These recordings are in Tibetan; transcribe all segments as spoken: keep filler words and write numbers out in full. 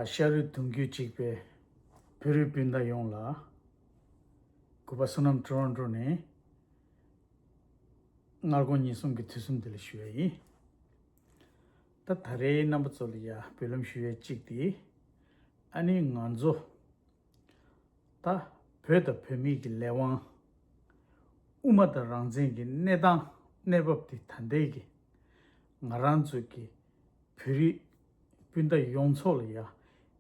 ཤ་རུས་གདུང་རྒྱུད་གཅིག་པའི་བོད་རིགས་སྤུན་ཟླ་ཡོངས་ལ། གུས་པ་བསོད་ནམས་ཊོ་རོན་ཊོ་ནས་སྔ་དགོང་ཉིན་གསུམ་གྱི་དུས་གསུམ་དེ་ལ་ཞུ་ཡ་ཡིན། ད་ད་རེས་རྣམ་པ་ཚོ་ལ་ཡ་སྤེལ་ལམ་ཞུ་ཡ་གཅིག་དེ། ཨ་ནི་ང་ཚོ་ད་བོད་དང་བོད་མིའི་གི་ལས་དབང་། དབུ་མ་དང་རང་བཙན་གྱི་གནས་སྟངས་གནས་བབ་དེ་ད་ལྟའི་གི་ང་རང་ཚོ་གི་བོད་རིགས་སྤུན་ཟླ་ཡོངས་རྫོགས་ལ་ཡ་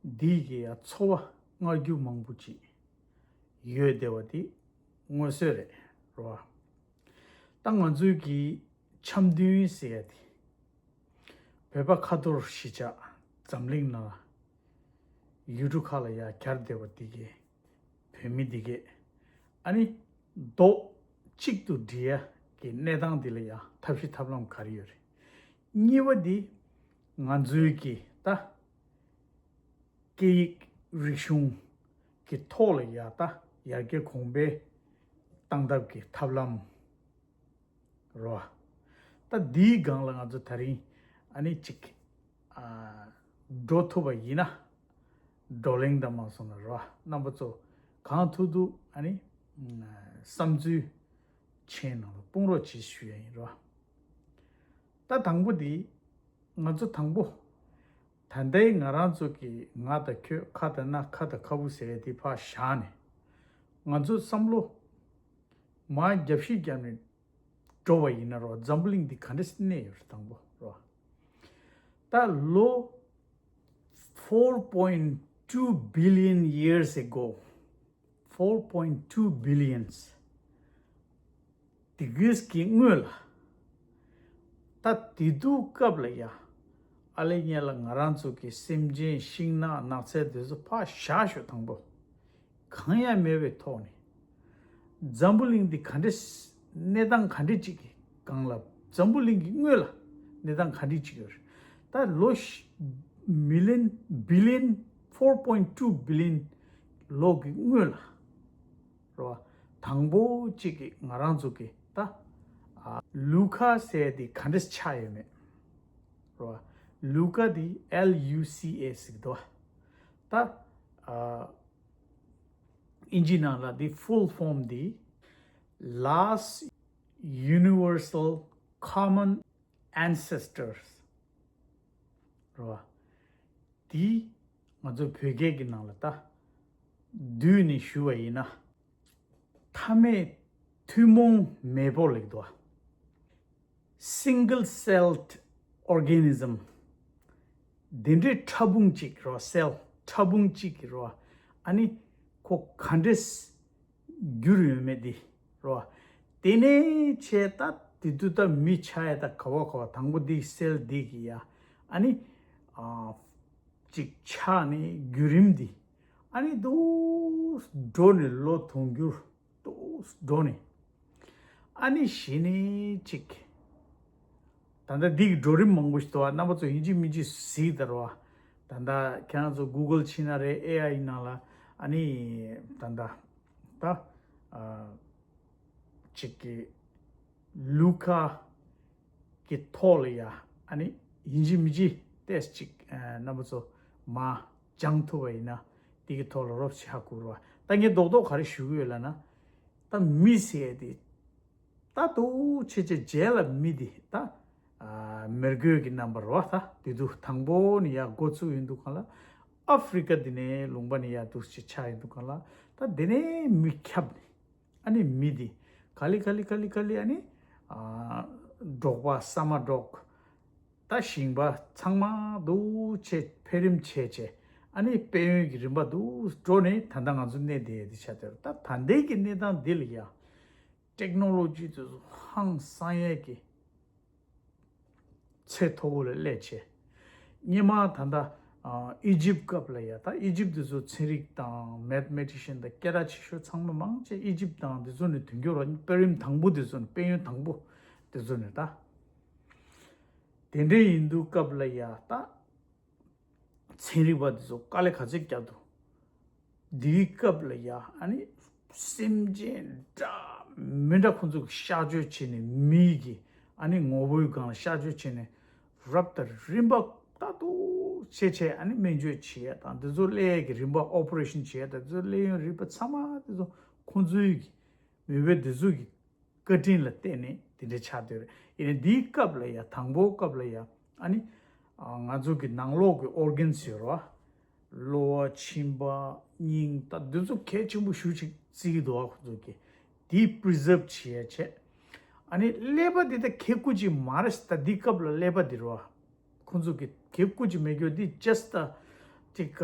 འདིའི་གི་ཡ་ཚོར་བ་མངར་སྐྱུར་མང་པོ་ཅིག་ཡོད་བསྡད་པ་དེ་མངོན་གསལ་རེད་རོ། ད་ང་ཚོའི་གི་འཆམ་མཐུན་ཟེར་ཡ་དེ། བོད་པ་ཁ་ཐོར་གཞིས་ཆགས་འཛམ་གླིང་ནང་ཡུལ་གྲུ་ཁག་ལ་ཡ་གྱར་བསྡད་པ་འདི་གས། བོད་མི་འདི་གས། ཨ་ནི་རྡོག་གཅིག་ཏུ་སྒྲིལ་ཡ་གི་གནས་སྟངས་འདི་ལ་ཡ་ཐབས་ཤེས་ཐབས་ལམ་ག་རེ་ཡོད་རེད། གཉིས་པ་འདི་ང་ཚོའི་གི་ད་སྐད་ཡིག་རིག་གཞུང་གི་ཐོག་ལ་ཡ་ད་ཡར་རྒྱས་གོང་འཕེལ་བཏང་ཐབས་ཀྱི་ཐབས་ལམ། རོ། ད་འདིའི་སྒང་ལ་ང་ཚོ་ད་རིང་ཨ་ནི་ཅིག་ཨ་འགྲོ་ཐུབ་པ་ཡིན་ན། བགྲོ་གླེང་དང་མ་སོང་ན་རོ། རྣམ་པ་ཚོ་གང་ཐུབ་ཐུབ་ཨ་ནི་བསམ་ཚུལ་མཆན་ནང་ལ་སྤུངས་རོགས་གྱིས་ཞུ་ཡ་ཡིན་རོ། ད་དང་པོ་འདི་ང་ཚོ་དང་པོ་ད་ལྟའི་ང་རང་ཚོ་གི་ང་དང་ཁྱོད་ཁ་དང་སྣ་ཁ་དང་ཁ་སྤུ་ཟེར་ཡ་དེ་ཕར་བཞག་ནས། ང་ཚོ་བསམ་བློ་མར་རྒྱབ་བཤིག་བརྒྱབ་ནས་འགྲོ་བ་ཡིན་ན་རོ། འཛམ་བུ་གླིང་འདི་ག་འདྲ་གནས་ཡོད་རེད་དང་པོ་རོ། ད་ལོ་four point two billion years ago, four point two billions degrees གི་སྔོན་ལ། ད་དེ་དུས་སྐབས་ལ་ཡ་ཨ་ལེ་ཉེ་ལ་ང་རང་ཚོ་གི་སེམས་ཅན་ཤིང་ནགས་ནགས་ཚལ་དེ་ཚོ་ཕར་བཞག་ཤོག་དང་པོ། གང་ཡང་མེད་པའི་ཐོག་ནས། འཛམ་བུ་གླིང་འདི་ག་འདྲ་གནས་སྟངས་ག་འདྲ་ཅིག་གི་སྒང་ལ། འཛམ་བུ་གླིང་གི་དངོས་ལ་གནས་སྟངས་ག་འདྲ་ཅིག་ཡོད་རེད། ད་ལོ་million billion, four point two billion ལོ་གི་སྔོན་ལ་རོ། དང་པོ་གཅིག་གི་ང་རང་ཚོ་གི་ད་ལུ་ཁ་ཟེར་དེ་ག་འདྲ་ཆགས་ཡོད་མེད་རོ། ལུ་ཁ་དེ་L U C A ཟེར་གི་འདུག་ད་ཨིན་ཇི་ནང་ལ་དེ་full form དེ་Last Universal Common Ancestors རོ། དེ་ང་ཚོ་བོད་སྐད་ཀྱི་ནང་ལ་ད་བསྡུས་ནས་ཞུ་བ་ཡིན་ན། མཐའ་མེད་ཐུན་མོང་མེས་པོ་ལེགས་དོ། Single celled organism འདི་འདྲའི་ཕྲ་ཕུང་གཅིག་རོ། སེལ་ཕྲ་ཕུང་གཅིག་གི་རོ། ཨ་ནི་ཁོ་ག་འདྲས་འགྱུར་ཡོད་མེད་འདི་རོ། དེ་ནས་བྱས་ད་དེ་དུས་ད་མི་ཆགས་ཡ་ད་ག་བ་ག་བ་དང་པོ་འདི་སེལ་འདི་གི་ཡ། ཨ་ནི་ཨ་གཅིག་ཆགས་ནས་བརྒྱུད་རིམ་འདི་ཨ་ནི་འདུག་འགྲོ་ནས་ལོ་དུང་འགྱུར་འདུག་འགྲོ་ནས། ཨ་ནི་གཞི་ནས་གཅིག་ད་ལྟ་འདི་གི་བགྲོ་གླེང་མང་པོ་ཞིག་འདུག་བ། རྣམ་པ་ཚོ་ཡིན་གཅིག་མིན་གཅིག་གཟིགས་དང་རོ། ད་ལྟ་ཁྱེད་རང་ཚོ་Google ཕྱིན་ན་རེད། ཨེ་ཨའི་ནང་ལ་ཨ་ནི་ད་ལྟ་ད་ཨ་གཅིག་གི་ལུ་ཁ་གི་ཐོག་ལ་ཡ་ཨ་ནི་ཡིན་གཅིག་མིན་གཅིག་ཏེས་གཅིག་རྣམ་པ་ཚོ་མ་སྦྱང་ཐུབ་པ་ཡིན་ན་དེ་གི་ཐོག་ལ་རོབ་ཆ་བསྐུར་བ། ད་ངས་རྡོག་རྡོག་ག་རེ་ཞུ་གི་ཡོད་ལབ་ན། ད་མི་ཟེར་ཡ་དེ་ད་དུ་ཆེ་ཆེ་རྗེས་ལ་མི་དེ་ད་ཨ་མེ་གོལ་གྱི་རྣམ་པར་བ་ད་དེ་དུ་དང་པོ་ནས་ཡ་འགོ་བཙུགས་ཡིན་འདུག་ག་ལ། ཨ་ཧྥི་རི་ཀ་འདི་ནས་ལུང་པ་ནས་ཡ་འདུག་ཅེས་ཆགས་ཡིན་འདུག་ག་ལ། ད་དེ་ནས་མི་ཁྱབ་ནས་ཨ་ནི་མི་དེ་ག་ལེ་ག་ལེ་ག་ལེ་ག་ལེ་ཨ་ནི་ཨ་འབྲོག་པ་ས་མ་འབྲོག་ད་ཞིང་པ་ཚང་མ་འདུག་ཆེ་འཕེལ་རིམ་ཆེ་ཆེ་ཨ་ནི་དཔལ་ཡོན་གྱི་རིམ་པ་འདུག་འགྲོ་ནས་ད་ལྟ་ང་ཚོ་གནས་བསྡད་ཡས་དེ་ཆགས་བསྡད་རེད། ད་ད་ལྟའི་གི་གནས་སྟངས་འདི་ལ་ཡ་ཊེག་ནོ་ལོ་ཇི་དེ་ཚོ་ཧང་སང་ཡས་ཀྱི་ཚད་མཐོ་པོ་ལ་སླེབས་བྱས། སྔོན་མ་ད་ལྟ་ཨི་ཇིབ་སྐབས་ལ་ཡ་ད་ཨི་ཇིབ་དེ་ཚོ་ཚན་རིག་དང་མེ་ཐ་མེ་ཊི་ཤན་དང་སྐད་གྲགས་ཆེ་ཤོས་ཚང་མ་མང་ཆེ་ཨི་ཇིབ་དང་དེ་ཚོ་ནས་ཐོན་རྒྱུ་ར། དཔལ་རིམ་དང་པོ་དེ་ཚོ་ནས་དཔལ་ཡོན་དང་པོ་དེ་ཚོ་ནས་ད། དེ་འདྲ་ཡིན་དུས་སྐབས་ལ་ཡ་ད་ཚན་རིག་པ་དེ་ཚོ་དཀའ་ལས་ག་ཚོད་བརྒྱབ་འདུག་འདིའི་སྐབས་ལ་ཡ་ཨ་ནི་སེམས་ཅན་འདྲ་མི་འདྲ་ཁོང་ཚོ་གི་གཤག་བཅོས་བྱས་ནས་མིའི་གི་ཨ་ནི་ངོ་བོའི་སྒང་ལ་གཤག་བཅོས་བྱས་ནས་རབ་དང་རིམ་པ་ད་དུ་ ཤས་ཆེ་ཨ་ནི་སྨན་བཅོས་བྱེད་ཡས་དང་དེ་ཚོ་སླེབས་ཡས་ཀྱི་རིམ་པ་ཨོ་པ་རེ་ཤན་བྱེད་ཡས་དང་དེ་ཚོ་སླེབས་ཡོང་རིམ་པ་ཚང་མ་དེ་ཚོ་ཁོང་ཚོའི་གི་མེས་པོའི་དེ་ཚོ་གི་བཀའ་དྲིན་ལ་བརྟེན་ནས་དེ་འདྲ་ཆགས་བསྡད་རེད། ཡིན་ནའི་འདིའི་སྐབས་ལ་ཡ་དང་པོའི་སྐབས་ལ་ཡ་ཨ་ནི་ང་ཚོ་གི་ནང་ལོགས་ཀྱི་ཨོར་གན་ཡོད་རེད་བ། གློ་བ། མཆིན་པ། སྙིང་། ད་འདི་ཚོ་གལ་ཆེན་པོ་ཞེ་ཅིག་བརྩི་གི་འདུག་བ། ཁོང་ཚོ་གིས་དེ་པི་རི་ཛརབ་བྱེད་ཡ་བྱས། ཨ་ནི་ཀླད་པ་འདི་ད་གལ་དགོས་ཀྱི་མ་རེད། ད་འདི་སྐབས་ལ་ཀླད་པ་འདི་རེད་བ། ཁོང་ཚོ་གིས་གལ་དགོས་ཀྱི་མེད་རྒྱུ་འདི་ཇ་སི་ཊི་ད་ཅིག་ག་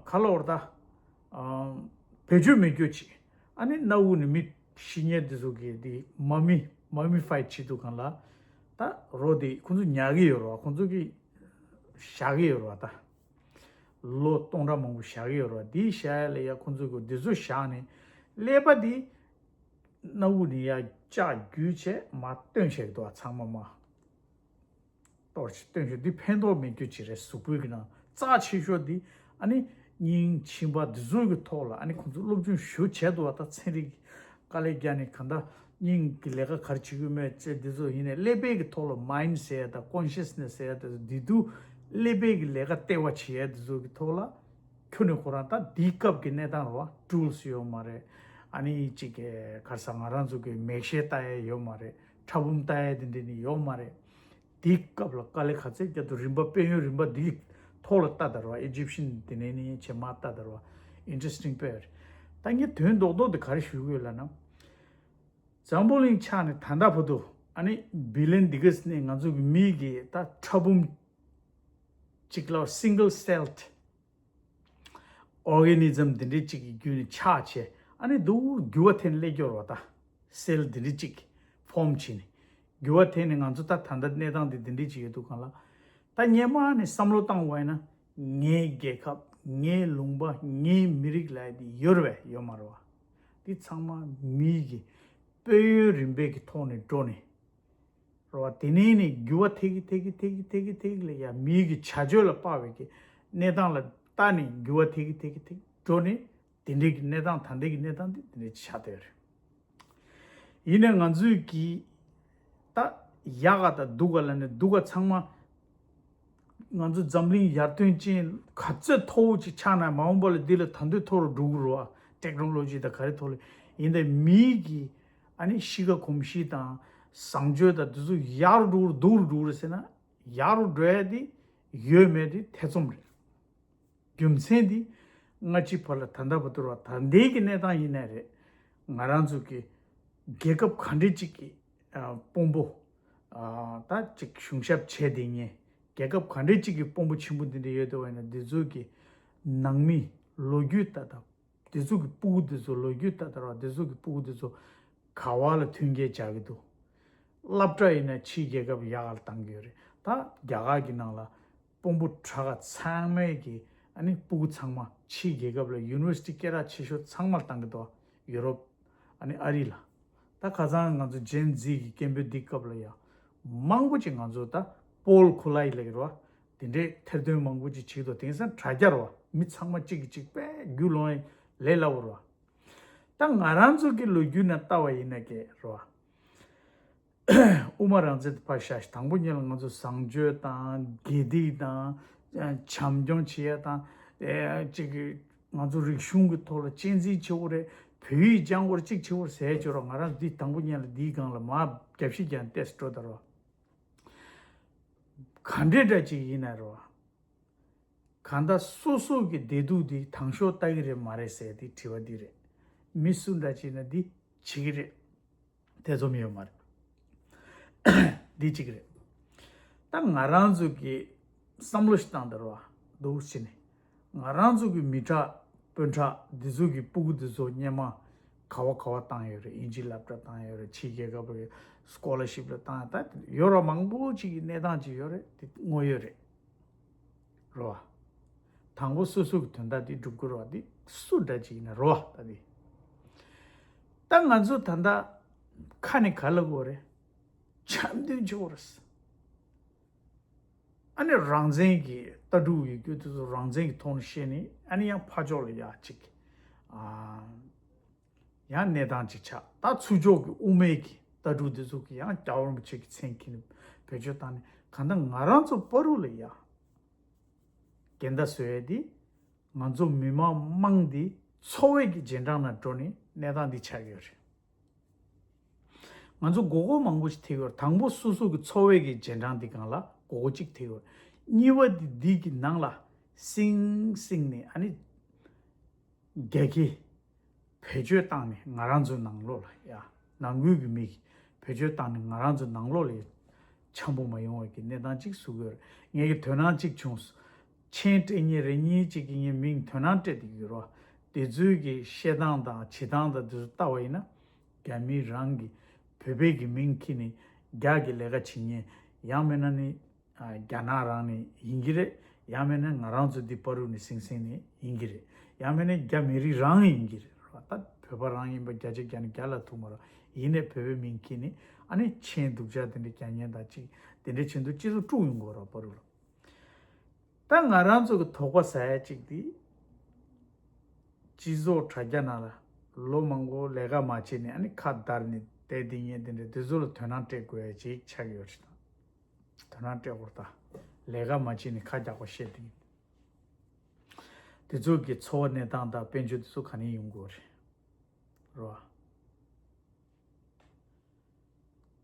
ག་ལ་བར་ད་བེད་སྤྱོད་མེད་རྒྱུ་ཅིག་ཨ་ནི་སྣ་དབུགས་ནས་མི་ཤི་མཁན་འདི་ཚོ་གིས་འདི་མ་མི་མ་མི་ཕའི་བྱེད་དུས་སྒང་ལ་ད་རོ་འདི་ཁོང་ཚོ་ཉར་གི་ཡོད་རེད་བ། ཁོང་ཚོ་གིས་བཞག་གི་ཡོད་རེད་བ། ད་ལོ་སྟོང་ཕྲག་མང་པོ་བཞག་གི་ཡོད་རེད་བ། འདི་བཞག་ཡ་ལ་ཡ་ཁོང་ཚོ་གིས་འདི་ཚོ་བཞག་ནས་ཀླད་པ་འདི་སྣ་དབུགས་ནས་ཡར་ལྕགས་བརྒྱུས་བྱས་མར་བཏོན་བཞག་གི་འདུག་བ། ཚང་མ་མར་གཏོར་བྱས་བཏོན་བཞག་འདི་ཕན་ཐོགས་མེད་རྒྱུ་ཅིག་རེད། གཟུགས་པོའི་གི་ནང་རྩ་ཆེ་ཤོས་འདི་ཨ་ནི་སྙིང་མཆིན་པ་འདི་ཚོའི་གི་ཐོག་ལ་ཨ་ནི་ཁོང་ཚོ་སློབ་སྦྱོང་ཞེ་པོ་བྱས་འདུག་བ། ད་ཚན་རིག་དཀའ་ལས་བརྒྱབ་ནས་གང་ལྟར་སྙིང་གི་ལས་ཀ་ག་རེ་བྱེད་ཀྱི་ཡོད་མེད་ཅེས་འདི་ཚོ་ཡིན་ནའི་ཀླད་པའི་གི་ཐོག་ལ་མའིན་ཌི་ཟེར་ཡ་དང་ཀོན་ཤི་ཡས་ནེ་སི་ཟེར་ཡ་དང་འདི་དུས་ཀླད་པའི་གི་ལས་ཀ་ལྟེ་བ་བྱེད་ཡ་འདི་ཚོ་གི་ཐོག་ལ་ཁྱོན་ནས་ཁོ་རང་ད་འདིའི་སྐབས་ཀྱི་གནས་སྟངས་རེད་བ། ཊུལ་སི་ཡོད་མ་རེད། ཨ་ནི་ཅིག་གི་ག་རེ་ཟེར་ང་རང་ཚོ་གི་མེག་ཤེལ་ལྟ་ཡ་ཡོད་མ་རེད། ཕྲ་ཕུང་ལྟ་ཡ་དེ་འདྲ་ནི་ཡོད་མ་རེད། དེའི་སྐབས་ལ་དཀའ་ལས་ག་ཚད་བརྒྱབ་འདུག་རིམ་པ་དཔལ་ཡོན་རིམ་པ་འདིའི་ཐོག་ལ་ལྟ་དར་བ། ཨི་ཇིབ་ཤན་དེ་ནས་ནི་བྱེ་མ་ལྟ་དར་བ། ཨིན་ཊི་རེ་སི་ཊིང་དཔེ་རེད། ད་ངས་དོན་རྡོག་རྡོག་དེ་ག་རེ་ཞུ་གི་ཡོད་ལབ་ན། འཛམ་བུ་གླིང་ཆགས་ནས་ད་ལྟ་བར་དུ་ཨ་ནི་བི་ལི་ཡན་འདི་ག་ནས་ང་ཚོ་གི་མིའི་གི་ད་ཕྲ་ཕུང་གཅིག་ལ་སིང་གལ་སེལ་ཨོར་གེ་ནི་ཛམ་འདི་འདྲའི་གཅིག་གི་བརྒྱུད་ནས་ཆགས་བྱས་ཨ་ནི་འདུག་འགྱུར་བ་ཐེབས་ནས་སླེབས་ཀྱི་ཡོད་རེད་བ། ད་སེལ་འདི་འདྲའི་གཅིག་ཕོམ་བྱས་ནས་འགྱུར་བ་ཐེབས་ནས་ང་ཚོ་ད་ད་ལྟ་གནས་སྟངས་འདི་འདི་འདྲའི་གཅིག་ཡོད་དུས་སྒང་ལ་ད་སྔོན་མ་ནས་བསམ་བློ་བཏང་བ་ཡིན་ན་ངའི་རྒྱལ་ཁབ། ངའི་ལུང་པ། ངའི་མི་རིགས་ལབ་ཡ་འདི་ཡོད་རེད་པས། ཡོད་མ་རེད་བ། འདི་ཚང་མ་མིའི་གི་དཔལ་ཡོན་རིམ་པའི་གི་ཐོག་ནས་འགྲོ་ནས། རེད་བ། དེ་ནས་ནི་འགྱུར་བ་ཐེབས་ཀྱི་ཐེབས་ཀྱི་ཐེབས་ཀྱི་ཐེབས་ཀྱི་ཐེབས་ཀྱི་ལ་ཡ་མིའི་གི་བྱ་སྤྱོད་ལ་དཔག་པའི་གི་གནས་སྟངས་ལ་ལྟ་ནས་འགྱུར་བ་ཐེབས་ཀྱི་ཐེབས་ཀྱི་ཐེབས་འགྲོ་ནས་དེ་འདྲའི་གི་གནས་སྟངས་ད་ལྟའི་གི་གནས་སྟངས་འདི་དེ་འདྲའི་ཆགས་བསྡད་ཡོད་རེད། ཡིན་ནའི་ང་ཚོའི་གི་ད་ཡག་ག་དང་སྡུག་ག་ལ་ནི་སྡུག་ག་ཚང་མ་ང་ཚོ་འཛམ་གླིང་ཡར་ཐོན་ཅན་ག་ཚོད་མཐོ་བོ་ཅིག་ཆགས་ན་མ་འོངས་པ་ལ་འདི་ལ་ད་དུང་མཐོ་རུ་འགྲོ་གི་རེད་བ། ཊེག་ནོ་ལོ་ཇི་དང་ག་རེ་ཐོག་ལ་ཡིན་ནའི་མིའི་གི་ཨ་ནི་གཤིས་ཀ་གོམས་གཤིས་དང་བཟང་སྤྱོད་དང་འདི་ཚོ་ཡག་རུ་འགྲོ་གི་རེད་སྡུག་རུ་འགྲོ་གི་རེད་ཟེར་ན་ཡག་རུ་འགྲོ་ཡ་དེ་ཡོད་མེད་དེ་ཐེ་ཚོམ་རེད། རྒྱུ་མཚན་དེ་སྔ་ཕྱི་བར་ལ་ད་ལྟ་བར་དུ་ར་ད་ལྟའི་གི་གནས་སྟངས་ཡིན་ནའི་རེད། ང་རང་ཚོ་གི་རྒྱལ་ཁབ་ག་འདྲས་ཅིག་གི་ཨ་དཔོན་པོ་ཨ་ད་ཅིག་གཞུང་ཞབས་བྱས་བསྡད་མཁན་རྒྱལ་ཁབ་ག་འདྲས་ཅིག་གི་དཔོན་པོ་ཆེན་པོ་འདི་འདྲ་ཡོད་བསྡད་པ་ཡིན་ན་འདི་ཚོ་གི་ནང་མི་ལོ་རྒྱུས་ལྟ་སྟངས། དེ་ཚོ་གི་སྤུ་གུ་དེ་ཚོ་ལོ་རྒྱུས་ལྟ་ལྟ་ར་དེ་ཚོ་གི་སྤུ་གུ་དེ་ཚོ་ག་བ་ལ་མཐུན་རྐྱེན་སྦྱར་གི་འདུག་སློབ་གྲྭ་ཡིན་ན་ཕྱིའི་རྒྱལ་ཁབ་ཡག་ག་ལ་བཏང་གི་ཡོད་རེད། ད་རྒྱ་གར་གྱི་ནང་ལ་དཔོན་པོ་དྲག་ག་ཚང་མས་གི་ཨ་ནི་སྤུ་གུ་ཚང་མ་ཕྱིའི་རྒྱལ་ཁབ་ལ་ཡུ་ནི་ཝར་སི་ཊི་སྐད་གྲགས་ཆེ་ཤོས་ཚང་མ་ལ་བཏང་གི་འདུག་ཡུ་རོབ་ཨ་ནི་ཨ་རི་ལ། ད་ཁ་སང་ང་ཚོ་ཇེན་ཛི་གི་སྐད་འབོད་འདི་སྐབས་ལ་ཡ་མང་པོ་ཅིག་ང་ཚོ་ད་པོལ་ཁུ་ལའི་ལབ་ཀྱི་རེད་བ། དེ་འདྲའི་ཐེར་འདོན་མང་པོ་ཅིག་བྱེད་ཀྱི་འདུག་དེང་སང་དྲ་རྒྱ་རེད་བ། མི་ཚང་མ་གཅིག་གིས་གཅིག་དཔེ་རྒྱུས་ལོན་ལས་སླ་བོ་རེད་བ། ད་ང་རང་ཚོ་གི་ལོ་རྒྱུས་ནང་ལྟ་བ་ཡིན་ན་ཀྱེ་རེད་བ། དབུ་མ་རང་བཙན་དེ་ཕར་བཞག་ཞིག་དང་པོ་ཉིད་ལ་ང་ཚོ་བཟང་སྤྱོད་དང་དགེ་སྡིག་དང་བྱམས་སྐྱོང་བྱེད་ཡ་དང་ཨེ་གཅིག་གི་ང་ཚོ་རིག་གཞུང་གི་ཐོག་ལ་གཅེས་འཛིན་བྱེད་དགོས་རེད། བོད་ཡིག་སྦྱང་དགོས་རེད། གཅིག་བྱེད་དགོས་རེད་ཟེར་ཡ་ཅིག་རེད་བ། ང་རང་འདི་དང་པོ་ཉིད་ལ་འདིའི་སྒང་ལ་མར་རྒྱབ་བཤིག་རྒྱག་ནས་ཏོག་ཙམ་འགྲོ་ད་རེད་བ། ག་འདྲས་འདྲ་ཅིག་ཡིན་ན་རེད་བ། གང་ལྟར་སོ་སོ་གི་བདེ་སྡུག་འདི་དང་ཤོག་ལྟ་གི་རེད་མ་རེད་ཟེར་དེ་དྲི་བ་འདི་རེད། མི་སུ་འདྲ་ཅིག་ན་འདི་བྱེད་ཀྱི་རེད། ཐེ་ཚོམ་ཡོད་མ་རེད། འདི་གཅིག་རེད། ད་ང་རང་ཚོ་གི་བསམ་བློ་ཞིག་བཏང་དང་རེད་བ། འདུག་ཕྱིན་ནས་ང་རང་ཚོ་གི་མི་དྲག་དཔོན་དྲག་འདི་ཚོ་གི་སྤུ་གུ་འདི་ཚོ་སྔོན་མ་ག་བ་ག་བ་བཏང་ཡོད་རེད། དབྱིན་ཇིའི་སློབ་གྲྭ་བཏང་ཡོད་རེད། ཕྱིའི་རྒྱལ་ཁབ་ལ་སི་ཀོ་ལར་ཤིབ་ལ་བཏང་ཡོད། ད་ཡོད་ར་མང་པོ་ཅིག་གི་གནས་སྟངས་ཅིག་ཡོད་རེད། དེ་དངོས་ཡོད་རེད། རེད་བ། དང་པོ་སོ་སོ་གི་དོན་དག་དེ་སྒྲུབ་དགོས་རེད་བ། དེ་སུ་འདྲ་ཅིག་ཡིན་ན་རེད་བ། ད་དེ་ད་ང་ཚོ་ད་ལྟ་ཁ་ནས་ག་ལབ་དགོས་རེད། འཆམ་མཐུན་བྱེད་དགོས་རེད། ཨ་ནི་རང་བཙན་གྱི་ལྟ་གྲུབ་ཡོད་རྒྱུ་དེ་ཚོ་རང་བཙན་གྱི་ཐོག་ནས་བཤད་ནས་ཨ་ནི་ཡང་ཕར་ཕྱོགས་ལ་ཡ་ཅིག་ཨ། ཡང་གནས་སྟངས་ཅིག་ཆགས། ད་ཚུར་ཕྱོགས་ཀྱི་དབུ་མའི་གི་ལྟ་གྲུབ་འདི་ཚོ་གི་ཡང་རྒྱལ་བ་རིན་པོ་ཆེ་གི་མཚན་འཁྱེར་ནས་བེད་སྤྱོད་བཏང་ནས་གང་ལྟར་ང་རང་ཚོ་བར་དུ་ལ་ཡ་ འགལ་ཟླ་བཟོ་ཡས་དེ། ང་ཚོ་མི་མང་མང་འདི་འཚོ་བའི་གི་རྗེས་འབྲང་ལ་འགྲོ་ནས་གནས་སྟངས་འདི་ཆགས་ཡོད་རེད། ང་ཚོ་མགོ་སྐོར་མང་པོ་ཞིག་ཐེག་ཡོད་རེད། དང་པོ་སོ་སོ་གི་འཚོ་བའི་གི་རྗེས་འབྲང་འདི་སྒང་ལ་མགོ་སྐོར་གཅིག་ཐེག་ཡོད་རེད། གཉིས་པ་འདི་འདི་གི་ནང་ལ་སིང་སིང་ནས་ཨ་ནི་རྒྱ་སྐྱེད། བེད་སྤྱོད་བཏང་ནས་ང་རང་ཚོའི་ནང་ལོགས་ལ་ཡ། ནང་ཁུལ་གྱི་མི་གིས་བེད་སྤྱོད་བཏང་ནས་ང་རང་ཚོའི་ནང་ལོགས་ལ་འཆམ་པོ་མ་ཡོང་བའི་གི་གནས་སྟངས་གཅིག་བཟོ་གི་ཡོད་རེད། ངས་ཀྱི་དོ་སྣང་གཅིག་བྱུང་། མཆན་སྤྲད་མཁན་རེ་གཉིས་གཅིག་གིས་ངའི་མིང་དོ་སྣང་སྤྲད་བསྡད་ཀྱི་ཡོད་རེད་བ། དེ་ཚོའི་གི་བཤད་སྟངས་དང་བྱེད་སྟངས་དང་དེ་ཚོ་ལྟ་བ་ཡིན་ན། རྒྱ་མི་རང་གི་བོད་པའི་གི་མིང་འཁྱེར་ནས་རྒྱ་གི་ལས་ཀ་བྱེད་མཁན། ཡང་མིན་ན་ནི། ཨ། རྒྱ་ནག་རང་ནས་ཡིན་གྱི་རེད། ཡང་མིན་ན་ང་རང་ཚོ་འདི་བར་དུ་ནས་སིང་སིང་ནས་ཡིན་གྱི་རེད། ཡང་མིན་ན་རྒྱ་མི་རིགས་རང་ཡིན་གྱི་རེད། ད་བོད་པ་རང་ཡིན་པ་བརྒྱ་ཆ་བརྒྱ་ནས་བརྒྱ་ལ་ཐུག་མ་རེད། ཡིན་ནའི་བོད་པའི་མིང་འཁྱེར་ནས་ཨ་ནི་མཆན་སྡུག་ཅག་དེ་འདྲ་རྒྱག་མཁན་དང་གཅིག་དེ་འདྲ་བྱེད་དུས་སྤྱི་ཚོགས་དཀྲུག་ཡོང་གི་རེད་བར་དུ་ལ། ད་ང་རང་ཚོ་གི་དོགས་པ་ཟ་ཡ་གཅིག་དེ། སྤྱི་ཚོགས་དྲ་རྒྱ་ནང་ལ་ལོ་མང་པོ་ལས་ཀ་མ་བྱས་ནས་ཨ་ནི་ཁ་བརྡར་ནས་བསྡད་བསྡད་མཁན་དེ་འདྲ་དེ་ཚོ་ལ་དོ་སྣང་སྤྲད་དགོས་ཡ་ཅིག་ཆགས་ཡོད་རེད་ད། དོ་སྣང་སྤྲད་དགོས་རེད་ད། ལས་ཀ་མ་བྱས་ནས་ཁ་རྒྱག་པ་བཤད་དེ། དེ་ཚོ་གི་འཚོ་བ་གནས་སྟངས་དང་དཔལ་འབྱོར་དེ་ཚོ་ག་ནས་ཡོང་དགོས་རེད། རེད་བ།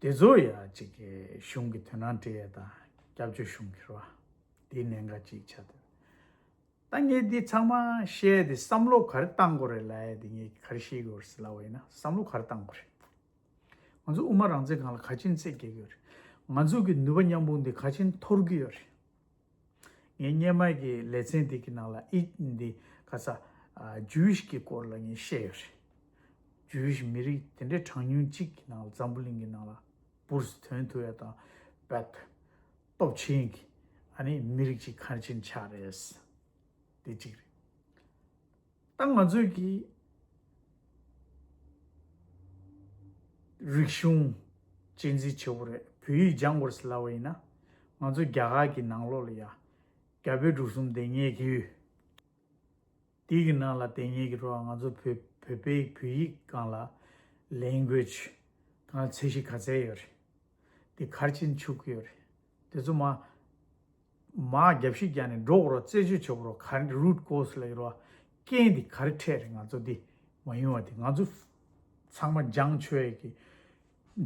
དེ་ཚོ་ཡ་གཅིག་གི་གཞུང་གི་དོ་སྣང་སྤྲད་ཡ་དང་སྐྱབས་བཅོལ་གཞུང་གི་རེད་བ། དེའི་གནད་འགག་ཅིག་ཆགས་འདུག་ད་ངས་འདི་ཚང་མ་བཤད་དེ་བསམ་བློ་ག་རེ་བཏང་དགོས་རེད་ལབ་ཡ་དེ་ངས་ག་རེ་བཤད་དགོས་རེད་ཟེར་ལབ་པ་ཡིན་ན་བསམ་བློ་ག་རེ་བཏང་དགོས་རེད། ང་ཚོ་དབུ་མ་རང་བཙན་སྒང་ལ་ག་ཅིན་རྩེད་རྒྱག་གི་ཡོད་རེད། ང་ཚོ་གི་ནུས་པ་མཉམ་སྤུངས་འདི་ག་ཅིན་འཐོར་གི་ཡོད་རེད། ངས་སྔོན་མ་གི་ལེ་ཚན་འདི་གི་ནང་ལ་ཨི་འདི་ག་ས་ཇུ་ཝིཤ་གི་སྐོར་ལ་ངས་བཤད་ཡོད་རེད། ཇུ་ཝིཤ་མི་རིགས་དེ་འདྲའི་གྲངས་ཉུང་གཅིག་གི་ནང་ལ་འཛམ་བུ་གླིང་གི་ནང་ལ་འབུར་ཐོན་ཐུབ་ཡ་དང་བད། སྟོབས་ཆེན་གྱི་ཨ་ནི་མི་རིགས་ཅིག་ག་ཅིན་ཆགས་རེད། དེ་གཅིག་རེད། ད་ང་ཚོས་ཀྱི་རིག་གཞུང་གཅེས་འཛིན་བྱེད་དགོས་རེད། བོད་ཡིག་སྦྱང་དགོས་རེད་ཟེར་ལབ་པ་ཡིན་ན། ང་ཚོ་རྒྱ་གར་གྱི་ནང་ལོགས་ལ་ཡ། རྒྱ་བོད་འབྲུག་གསུམ་སྡོད་མཁན་གྱི་ཡུལ། དེའི་གི་ནང་ལ་སྡོད་མཁན་གྱི་རོ་ང་ཚོ་བོད་བོད་པའི་བོད་ཡིག་སྒང་ལ་language་སྒང་ལ་ཚད་གཞི་ག་ཚད་ཡོད་རེད། དེ་ག་རེ་བྱས་ནས་ཆུག་གི་ཡོད་རེད། དེ་ཚོ་མ་མ་རྒྱབ་བཤིག་རྒྱག་ནས་འགྲོ་དགོས་རོགས། རྩད་གཅོད་བྱེད་དགོས་རོགས། ག་རེ་root cause་ལབ་ཀྱི་རོགས། རྐྱེན་དེ་ག་རེ་འཕྲད་རེད། ང་ཚོ་འདི་མ་ཡོང་བ་དེ་ང་ཚོ་ཚང་མ་སྦྱང་ཆོག་ཡས་ཀྱི་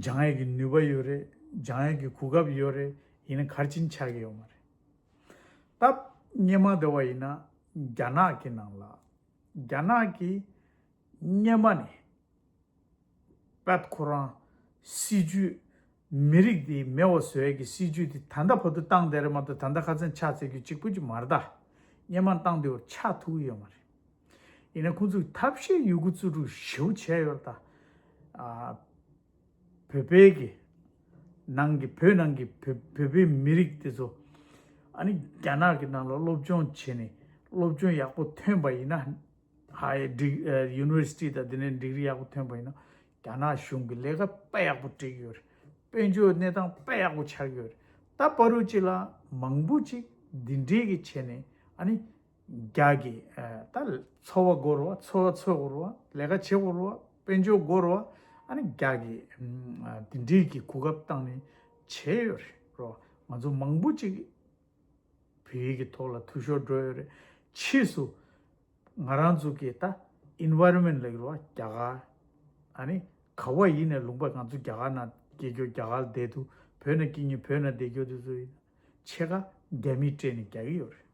སྦྱང་ཡས་ཀྱི་ནུས་པ་ཡོད་རེད། སྦྱང་ཡས་ཀྱི་གོ་སྐབས་ཡོད་རེད། ཡིན་ན་ག་རེ་བྱས་ནས་ཆགས་ཀྱི་ཡོད་མ་རེད། ད་སྔོན་མ་བསྡད་པ་ཡིན་ན་རྒྱ་ནག་གི་ནང་ལ་རྒྱ་ནག་གི་སྔོན་མ་ནས་བད་ཁོ་རང་སྲིད་ཇུས་མི་རིགས་དེ་མེད་པ་བཟོ་ཡས་ཀྱི་སྲིད་ཇུས་དེ་ད་ལྟ་བར་དུ་བཏང་བསྡད་རེད་མ་གཏོགས་ད་ལྟ་ཁ་སང་ཆགས་ཚར་རྒྱུ་གཅིག་པུ་ཅིག་མ་རེད་ད། སྔོན་མ་བཏང་དུས་ཆགས་ཐུབ་ཀྱི་ཡོད་མ་རེད། ཡིན་ན་ཁོང་ཚོས་ཐབས་ཤེས་ཡོད་རྒུ་རྩལ་སྤྲུགས་ཞེ་པོ་བྱས་ཡོད་རེད་ད། ཨ། བོད་པའི་གི་ནང་གི་བོད་ནང་གི་བོད་བོད་པའི་མི་རིགས་དེ་ཚོ་ཨ་ནི་རྒྱ་ནག་གི་ནང་ལ་སློབ་སྦྱོང་བྱས་ནས་སློབ་སྦྱོང་ཡག་པོ་ཐོན་པ་ཡིན་ན། ཧའི་ཌི་ཨ་ཡུ་ནི་ཝར་སི་ཊི་དང་དེ་ནས་ཌིག་རི་ཡག་པོ་ཐོན་པ་ཡིན་ན་རྒྱ་ནག་གཞུང་གི་ལས་ཀ་དཔེ་ཡག་པོ་སྤྲད་ཀྱི་ཡོད་རེད། དཔལ་འབྱོར་གནས་སྟངས་དཔེ་ཡག་པོ་ཆགས་ཀྱི་ཡོད་རེད། ད་བར་དུ་ཅིག་ལ་མང་པོ་ཅིག་འདི་འདྲའི་གི་བྱས་ནས་ཨ་ནི། རྒྱ་གི་ཨ་ད་འཚོ་བ་དགོས་རེད་བ། འཚོ་བ་འཚོ་དགོས་རེད་བ། ལས་ཀ་བྱེད་དགོས་རེད་བ། དཔལ་འབྱོར་དགོས་རེད་བ། ཨ་ནི་རྒྱ་གི་ཨ་དེ་འདྲའི་གི་གོ་སྐབས་བཏང་ནས་བྱས་ཡོད་རེད་རོ། ང་ཚོ་མང་པོ་ཅིག་བོད་ཡིག་གི་ཐོག་ལ་འཐུས་ཤོར་འགྲོ་ཡོད་རེད། ཕྱིས་སུ་ང་རང་ཚོ་གི་ད་environment་ལབ་ཀྱི་རེད་བ། རྒྱ་གར་ཨ་ནི་ག་བ་ཡིན་ནའི་ལུང་པ་ང་ཚོ་རྒྱ་གར་ནང་སྐྱེས་རྒྱུ་རྒྱ་གར་བསྡད་དུས་བོད་ནང་སྐྱེས་ཉིན་བོད་ནང་བསྡད་རྒྱུ་དེ་ཚོ་ཡིན། ཕྱེད་ཀ་རྒྱ་མིས་སྤྲད་ནས་རྒྱག་གི་ཡོད་རེད།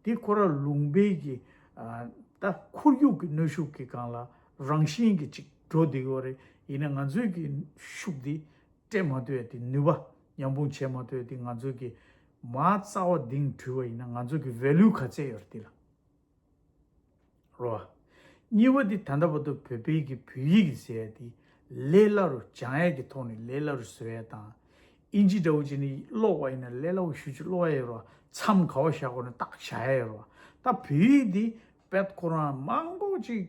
འདི་ཁོ་རང་ལུང་པའི་གི་ཨ་ད་ཁོར་ཡུག་གི་གནོན་ཤུགས་ཀྱི་སྒང་ལ་རང་བཞིན་གྱི་ཅིག་འགྲོ་བསྡད་ཡོད་རེད། ཡིན་ན་ང་ཚོའི་གི་ཤུགས་འདི་སྤྲད་མ་ཐུབ་ཡ་དེ་ནུས་པ་མཉམ་སྤུངས་བྱས་མ་ཐུབ་ཡ་དེ་ང་ཚོའི་གི་མ་རྩ་བ་གདིང་དྲུལ་བ་ཡིན་ན་ང་ཚོའི་གི་value་ག་ཚད་ཡོད་རེད་འདི་ལ། རོ། གཉིས་པ་འདི་ད་ལྟ་བར་དུ་བོད་པའི་གི་བོད་ཡིག་ཟེར་ཡ་དེ་ལས་སླ་རུ་སྦྱང་ཡ་གི་ཐོག་ནས་ལས་སླ་རུ་བཟོ་ཡ་དང་། ཨིན་ཇི་འདྲ་བོ་ཅིག་ནི་ཀློག་པ་ཡིན་ན་ལས་སླ་བོ་ཞེ་ཅིག་ཀློག་ཡ་ཡོད་རོ། མཚམས་ག་བ་བཞག་དགོས་ན་ཏག་བཞག་ཡ་ཡོད་རོ། ད་བོད་ཡིག་འདི་བད་ཁོ་རང་མང་པོ་ཅིག་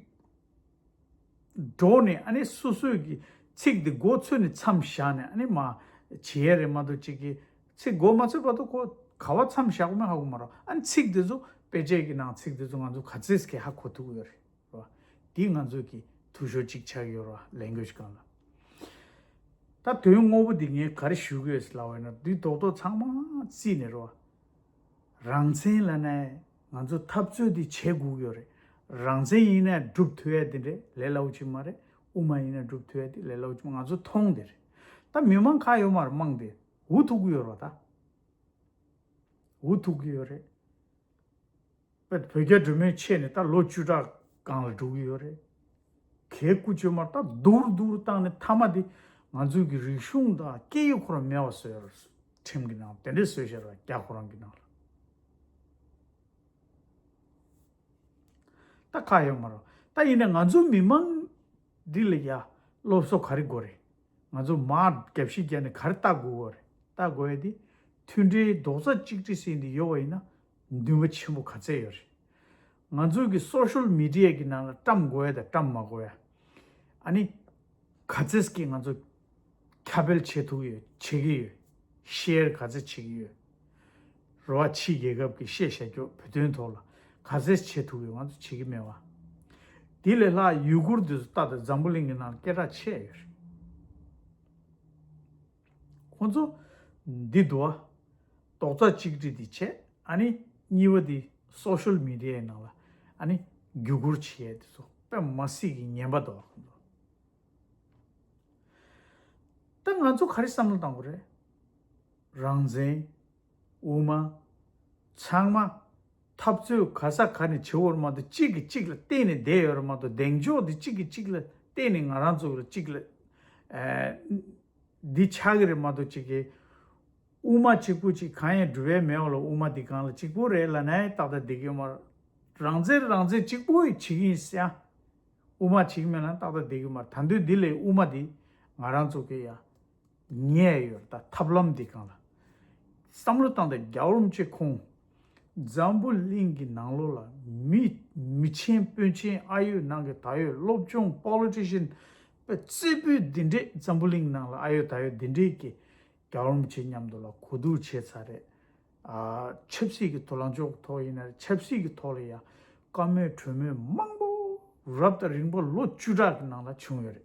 འགྲོ་ནས་ཨ་ནི་སོ་སོའི་གི་ཚིག་འདི་མགོ་ཚོས་ནས་མཚམས་བཞག་ནས་ཨ་ནི་མ་བྱེད་ཡ་རེད་མ་གཏོགས་ཅིག་གི་ཚིག་མགོ་མ་ཚོས་བར་དུ་ཁོ་ག་བ་མཚམས་བཞག་དགོས་མིན་ཧ་གོ་མ་རེད། ཨ་ནི་ཚིག་འདི་ཚོ་དཔེ་ཆའི་གི་ནང་ཚིག་འདི་ཚོ་ང་ཚོ་ག་ཚོད་ཀྱི་ཧ་གོ་ཐུབ་ཀྱི་ཡོད་རེད་རོ། འདི་ང་ཚོ་གི་འཐུས་ཤོར་ཅིག་ཆགས་ཀྱི་ཡོད་རེད་བ། language་སྒང་ལ། ད་དོན་དངོས་པོ་འདི་ངས་ག་རེ་ཞུ་གི་ཡོད་ཟེར་ལབ་པ་ཡིན་ན་འདི་རྡོག་རྡོག་ཚང་མ་རྩིས་ནས་རོ། རང་བཙན་ལབ་ནས་ ང་ཚོ་འཐབ་རྩོད་འདི་བྱེད་དགོས་ཀྱི་ཡོད་རེད། རང་བཙན་ཡིན་ན་སྒྲུབ་ཐུབ་ཡ་དེ་འདྲས་ལས་སླ་པོ་ཅིག་མ་རེད། དབུ་མ་ཡིན་ན་སྒྲུབ་ཐུབ་ཡ་དེ་ལས་སླ་པོ་ཅིག་མ། ང་ཚོ་མཐོང་དེ་རེད། ད་མི་མང་ཁ་ཡོད་མ་རེད། མང་དེ་འུ་ཐུག་གི་ཡོད་རེད་ད། འུ་ཐུག་གི་ཡོད་རེད། བོད་རྒྱ་འབྲེལ་མོལ་ཆད་ནས་ད་ལོ་བཅུ་ཕྲག་སྒང་ལ་འགྲོ་གི་ཡོད་རེད། གལ་ཀུ་ཅོ་མར་ད་སྡུག་རུ་སྡུག་རུ་བཏང་ནས་མཐའ་མ་དེ་ང་ཚོའི་གི་རིག་གཞུང་དང་སྐད་ཡིག་ཁོ་རང་མེད་པ་བཟོས་ཡོད་རེད། ཁྲིམས་ཀྱི་ནང་དེ་འདྲས་བཟོས་བཞག་རེད། རྒྱ་ཁོ་རང་གི་ནང་ལ། ད་ཁ་ཡོད་མ་རེད། ད་ཡིན་ན་ང་ཚོ་མི་མང་འདི་ལ་ཡ་སློབ་གསོ་ག་རེ་དགོས་རེད། ང་ཚོ་མར་རྒྱབ་བཤིག་རྒྱག་ནས་ག་རེ་ལྟ་དགོས་ཀྱི་རེད། ལྟ་དགོས་ཡ་དེ་མཐུན་སྒྲིལ་རྡོག་རྩ་གཅིག་སྒྲིལ་ཟེར་འདི་ཡོད་པ་ཡིན་ན་འདུན་པ་ཆེན་པོ་ག་ཚད་ཡོད་རེད། ང་ཚོ་གི་སོ་ཤལ་མི་ཌི་ཡ་གི་ནང་ལ་བཀྲམ་དགོས་ཡ་དང་བཀྲམ་མ་དགོས་ཡ། ཨ་ནི་ག་ཚད་ཀྱིས་ང་ཚོ་ཁྱབ་སྤེལ་བྱེད་ཐུབ་ཀྱི་ཡོད། བྱེད་ཀྱི་ཡོད། ཤེར་ག་ཚད་བྱེད་ཀྱི་ཡོད། རེད་བ། ཕྱི་རྒྱལ་ཁབ་ཀྱི་བཤད་བྱ་རྒྱུ་བོད་དོན་ཐོག་ལ་ག་ཚད་བྱེད་ཐུབ་ཀྱི་ཡོད། ང་ཚོ་བྱེད་ཀྱི་མེད་བ། དེ་ལས་ལྷག་ཡུ་གུར་དེ་ཚོ་ལྟ་དང་། འཛམ་བུ་གླིང་གི་ནང་ལ་སྐད་གྲགས་ཆེ་ཡོད་རེད། ཁོང་ཚོ་འདི་འདུག་བ། རྡོག་རྩ་གཅིག་སྒྲིལ་འདི་བྱས། ཨ་ནི་གཉིས་པ་འདི་སོ་ཤལ་མི་ཌི་ཡའི་ནང་ལ་ཨ་ནི་བརྒྱུད་སྐུར་བྱེད་ཡས་དེ་ཚོ་དཔེ་མ་སྲིད་ཀྱི་ངན་པ་འདུག་བ། ཁོང་ཚོ། ད་ང་ཚོ་ག་རེ་བསམ་བློ་བཏང་དགོས་རེད། རང་བཙན། དབུ་མ། ཚང་མ་འཐབ་རྩོད་ག་ས་ག་ནས་བྱེད་དགོས་རེད་མ་གཏོགས། གཅིག་གིས་གཅིག་ལ་བརྟེན་ནས་བསྡད་ཡོད་རེད་མ་གཏོགས། གདེང་འཇོག་འདི་གཅིག་གིས་གཅིག་ལ་བརྟེན་ནས་ང་རང་ཚོ་ལ་གཅིག་ལ་ཨེ་འདི་ཆགས་ཀྱི་རེད་མ་གཏོགས། གཅིག་གིས་དབུ་མ་གཅིག་པུ་གཅིག་གང་ཡང་སྒྲུབ་ཡས་མེད་པ་ལ། དབུ་མ་འདི་སྒང་ལ་གཅིག་པུ་རེད་ལབ་ན་ཏག་ཏག་བསྡད་ཀྱི་ཡོད་མ་རེད། རང་བཙན་རང་བཙན་གཅིག་པུ་ཡིས་བྱེད་ཀྱི་ཡིན་ཟེར་ཡ། དབུ་མ་བྱེད་ཀྱི་མེད་ན་ཏག་ཏག་བསྡད་ཀྱི་ཡོད་མ་རེད། ད་དུང་འདི་ལས་དབུ་མ་འདི་ང་རང་ཚོ་གི་ཡ་ཉེ་ཡོད་ད། ཐབས་ལམ་འདི་སྒང་ལ་བསམ་བློ་བཏང་སྟེ། རྒྱལ་བ་རིན་པོ་ཆེ་ཁོང་འཛམ་བུ་གླིང་གི་ནང་ལོགས་ལ་མི་མི་ཆེན་དཔོན་ཆེན་ཨ་ཡོད་ནང་གི་ད་ཡོད་སློབ་སྦྱོང་པོ་ལི་ཊི་ཤན་དཔེ་རྩེ་ཕུད་འདི་འདྲས་འཛམ་བུ་གླིང་ནང་ལ་ཨ་ཡོད་ད་ཡོད་འདི་འདྲས་ཀྱི་རྒྱལ་བ་རིན་པོ་ཆེ་མཉམ་དུ་ལ་གོ་བསྡུར་བྱས་ཚར་རེད། ཨ་ཆབ་སྲིད་ཀྱི་དོ་ལངས་ཕྱོགས་ཐོག་ཡིན་ན་རེད། ཆབ་སྲིད་ཀྱི་ཐོག་ལ་ཡ་བཀའ་མོལ་གྲོས་མོལ་མང་པོ་རབ་དང་རིམ་པ་ལོ་བཅུ་ཕྲག་གི་ནང་ལ་བྱུང་ཡོད་རེད།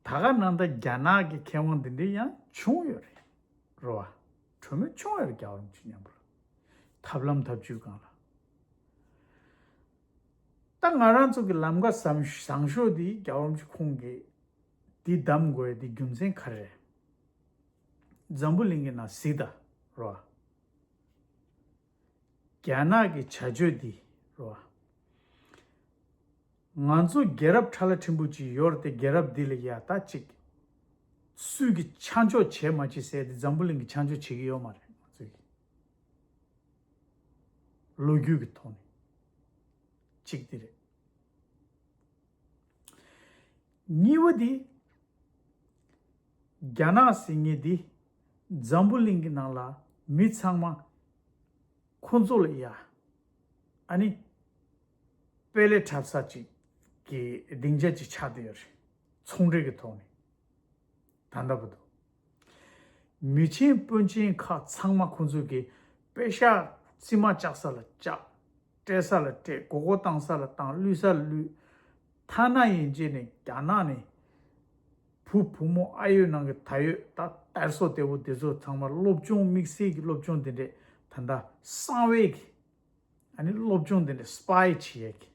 ད་ག་ནང་ད་རྒྱ་ནག་གི་མཁས་དབང་འདི་འདྲས་ཡང་བྱུང་ཡོད་རེད། རེད་བ། གྲོས་མོལ་བྱུང་ཡོད་རེད། རྒྱལ་བ་རིན་པོ་ཆེ་མཉམ་པོ་ལ། ཐབས་ལམ་ཐབས་ཇུས་སྒང་ལ། ད་ང་རང་ཚོ་གི་ལམ་ཁ་བཟང་བཟང་ཤོས་འདི་རྒྱལ་བ་རིན་པོ་ཆེ་ཁོང་གིས་འདི་གདམ་དགོས་ཡ་འདི་རྒྱུ་མཚན་ག་རེ་རེད། འཛམ་བུ་གླིང་གི་ནང་གཟིགས་དང་། རེད་བ། རྒྱ་ནག་གི་བྱ་སྤྱོད་འདི། རེད་བ། ང་ཚོ་རྒྱལ་རབས་ཁྲ་ལ་ཁྲིམས་པོ་ཅིག་ཡོད་རེད་དེ། རྒྱལ་རབས་འདི་ལ་ཡ་ད་ཅིག་སུས་ཀྱི་ཆ་འཇོག་བྱས་མ་བྱས་ཟེར་དེ་འཛམ་བུ་གླིང་གི་ཆ་འཇོག་བྱེད་ཀྱི་ཡོད་མ་རེད། ང་ཚོས་ཀྱི་ལོ་རྒྱུས་ཀྱི་ཐོག་ནས་གཅིག་དེ་རེད། གཉིས་པ་དེ། རྒྱ་ནག་ཟེར་མཁན་དེ་འཛམ་བུ་གླིང་གི་ནང་ལ་མི་ཚང་མ་ཁོ་ཚོ་ལ་ཡ་ཨ་ནི་དཔེ་ལས་འཁྲབ་ས་ཅིག་གི་སྡིངས་ཆ་ཅིག་ཆགས་བསྡད་ཡོད་རེད། ཚོང་འབྲེལ་གྱི་ཐོག་ནས། ད་ལྟ་བར་དུ་མི་ཆེན་དཔོན་ཆེན་ཁག་ཚང་མ་ཁོ་ཚོ་གི་པེ་ཤག་རྩིས་མ་བཅག་ས་ལ་བཅག་སྤྲད་ས་ལ་སྤྲད། མགོ་སྐོར་བཏང་ས་ལ་བཏང་། བསླུས་ས་ལ་བསླུས། ཐ་ན་ཡན་ཆད་ནས་རྒྱ་ནག་ནས་བུ་བུ་མོ་ཨ་ཡོད་ནང་གི་ད་ཡོད་ད་དར་སོ་དེ་བོ་དེ་ཚོ་ཚང་མ་སློབ་སྦྱོང་དམིགས་བསལ་གྱི་སློབ་སྦྱོང་དེ་འདྲས་ད་ལྟ་གསང་བའི་གི་ཨ་ནི་སློབ་སྦྱོང་དེ་འདྲས་སི་པའི་བྱེད་ཡས་གི་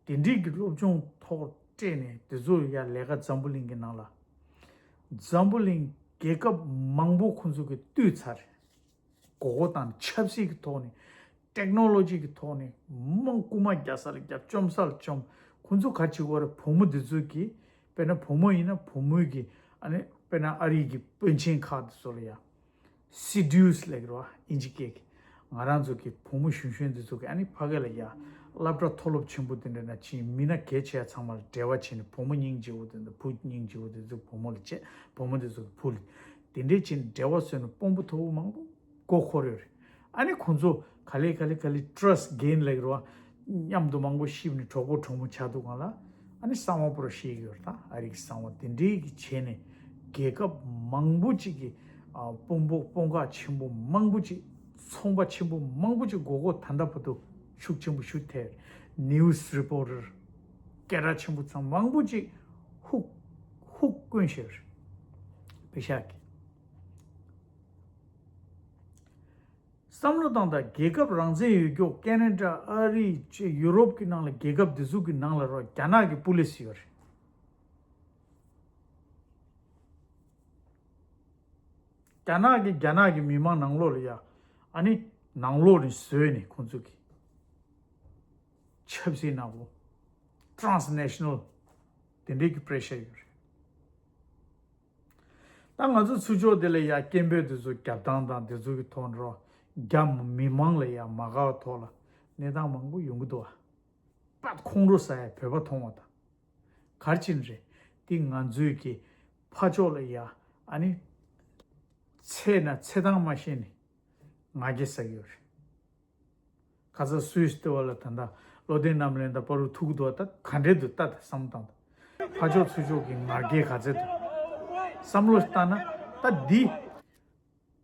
དེ་འདྲས་ཀྱི་སློབ་སྦྱོང་ཐོག་སྤྲད་ནས་དེ་ཚོ་ཡ་ལས་ཀ་འཛམ་བུ་གླིང་གི་ནང་ལ་འཛམ་བུ་གླིང་རྒྱལ་ཁབ་མང་པོ་ཁོང་ཚོ་གི་བཏུལ་ཚར་རེད། མགོ་སྐོར་བཏང་ནས་ཆབ་སྲིད་ཀྱི་ཐོག་ནས། ཊེག་ནོ་ལོ་ཇི་གི་ཐོག་ནས་མང་རྐུ་མ་རྒྱག་ས་ལ་རྒྱབ། བཅོམ་ས་ལ་བཅོམ། ཁོང་ཚོ་ག་རེ་བྱེད་ཀྱི་ཡོད་རེད། བུ་མོ་འདི་ཚོ་གི་དཔེར་ན་བུ་མོ་ཡིན་ན་བུ་མོའི་གི་ཨ་ནི་དཔེར་ན་ཨ་རི་གི་དཔོན་ཆེན་ཁག་འདི་ཚོ་ལ་ཡ་སི་ཌིའུ་སི་ལབ་ཀྱི་རེད་བ། ཨིན་ཇི་སྐད་ཀྱི། ང་རང་ཚོ་གི་བུ་མོ་གཞོན་གཞོན་འདི་ཚོ་གི་ཨ་ནི་ཕ་གི་ལ་ཡ་སློབ་གྲྭ་མཐོ་སློབ་ཆེན་པོ་དེ་འདྲ་ན་ཕྱིན། མི་སྣ་གལ་ཆེ་ཚང་མ་ལ་འབྲེལ་བ་བྱས་ནས། བུ་མོ་སྙིང་རྗེ་བོ་དེ་འདྲ་བུ་སྙིང་རྗེ་བོ་དེ་ཚོ་བུ་མོ་ལ་བྱས། བུ་མོ་དེ་ཚོ་གི་བུ་ལ། དེ་འདྲས་བྱས་ནས་འབྲེལ་བ་བཟོས་ནས་དཔོན་པོ་མཐོ་པོ་མང་པོ་མགོ་འཁོར་ཡོད་རེད། ཨ་ནི་ཁོང་ཚོ་ག་ལེ་ག་ལེ་ག་ལེ་ཊ་ར་སི་ཊི་གེན་ལབ་ཀྱི་རེད་བ། མཉམ་དུ་མང་པོ་གཤིབ་ནས་གྲོགས་པོ་གྲོགས་མོ་ཆགས་འདུག་གང་ལ། ཨ་ནི་གསང་བ་པོ་ར་ཤེས་ཀྱི་ཡོད་རེད། ད་ཨ་རི་གི་གསང་བ་དེ་འདྲའི་གི་བྱས་ནས་རྒྱལ་ཁབ་མང་པོ་ཅིག་གི་ཨ་དཔོན་པོ་དཔུང་ཁག་ཆེན་པོ་མང་པོ་ཅིག་ཚོང་པ་ཆེན་པོ་མང་པོ་ཅིག་མགོ་སྐོར་ད་ལྟ་བར་དུ་ཤུགས་ཆེན་པོ་ཞུ་ཐལ། ནིའུ་སི་རི་པོ་ཊར་སྐད་གྲགས་ཆེན་པོ་ཚང་མང་པོ་ཅིག་ཧུག་ཧུག་བསྐོན་བཞག་པེ་ཤག་གི། བསམ་བློ་བཏང་དང་། རྒྱལ་ཁབ་རང་བཙན་ཡོད་ཀྱོག་ཀེ་ན་ཌ། ཨ་རི་བཅས་ཡུ་རོབ་ཀྱི་ནང་ལ། རྒྱལ་ཁབ་དེ་ཚོ་གི་ནང་ལ་རོ། རྒྱ་ནག་གི་པུ་ལིས་ཡོད་རེད། རྒྱ་ནག་གི་རྒྱ་ནག་གི་མི་མང་ནང་ལོགས་ལ་ཡ། ཨ་ནི་ནང་ལོགས་ནས་བཟོས་ནས་ཁོང་ཚོ་གི་ཆབ་སྲིད་ནག་པོ། ཊེ་རན་སི་ནེ་ཤ་ནལ་དེ་འདྲས་ཀྱི་པེ་རེ་ཤར་ཡོད་རེད། ད་ང་ཚོ་ཚུར་ཕྱོགས་དེ་ལ་ཡ་སྐད་འབོད་དེ་ཚོ་རྒྱབ་སྟངས་དང་དེ་ཚོ་གི་ཐོག་འགྲོ། རྒྱ་མི་མང་ལ་ཡ་མ་དགའ་བ་ཐོག་ལ་གནས་སྟངས་མང་པོ་ཡོང་གི་འདུག་བ། པད་ཁོང་ཁྲོ་ཟ་ཡ་བོད་པ་མཐོང་བ་དང་། ག་རེ་བྱས་ནས་རེད། འདི་ང་ཚོའི་གི་ཕར་ཕྱོགས་ལ་ཡ། ཨ་ནི་ཚེ་ན་ཚེ་ཐང་མ་ཤེས་ནས་ང་རྒྱལ་ཟ་གི་ཡོད་རེད། ཁ་ས་སུད་སི་ལྟེ་བ་ལ་ད་ལྟ་བློ་ལྡན་རྣམ་གླིང་དང་བར་དུ་ཐུག་འདུག་བ། ད་ག་འདྲས་འདུག་ལྟ་དང་བསམ་བློ་བཏང་དང་། ཕར་ཕྱོགས་ཚུར་ཕྱོགས་ཀྱི་ང་རྒྱལ་ག་ཚད་འདུག་བསམ་བློ་བཏང་ན། ད་འདི་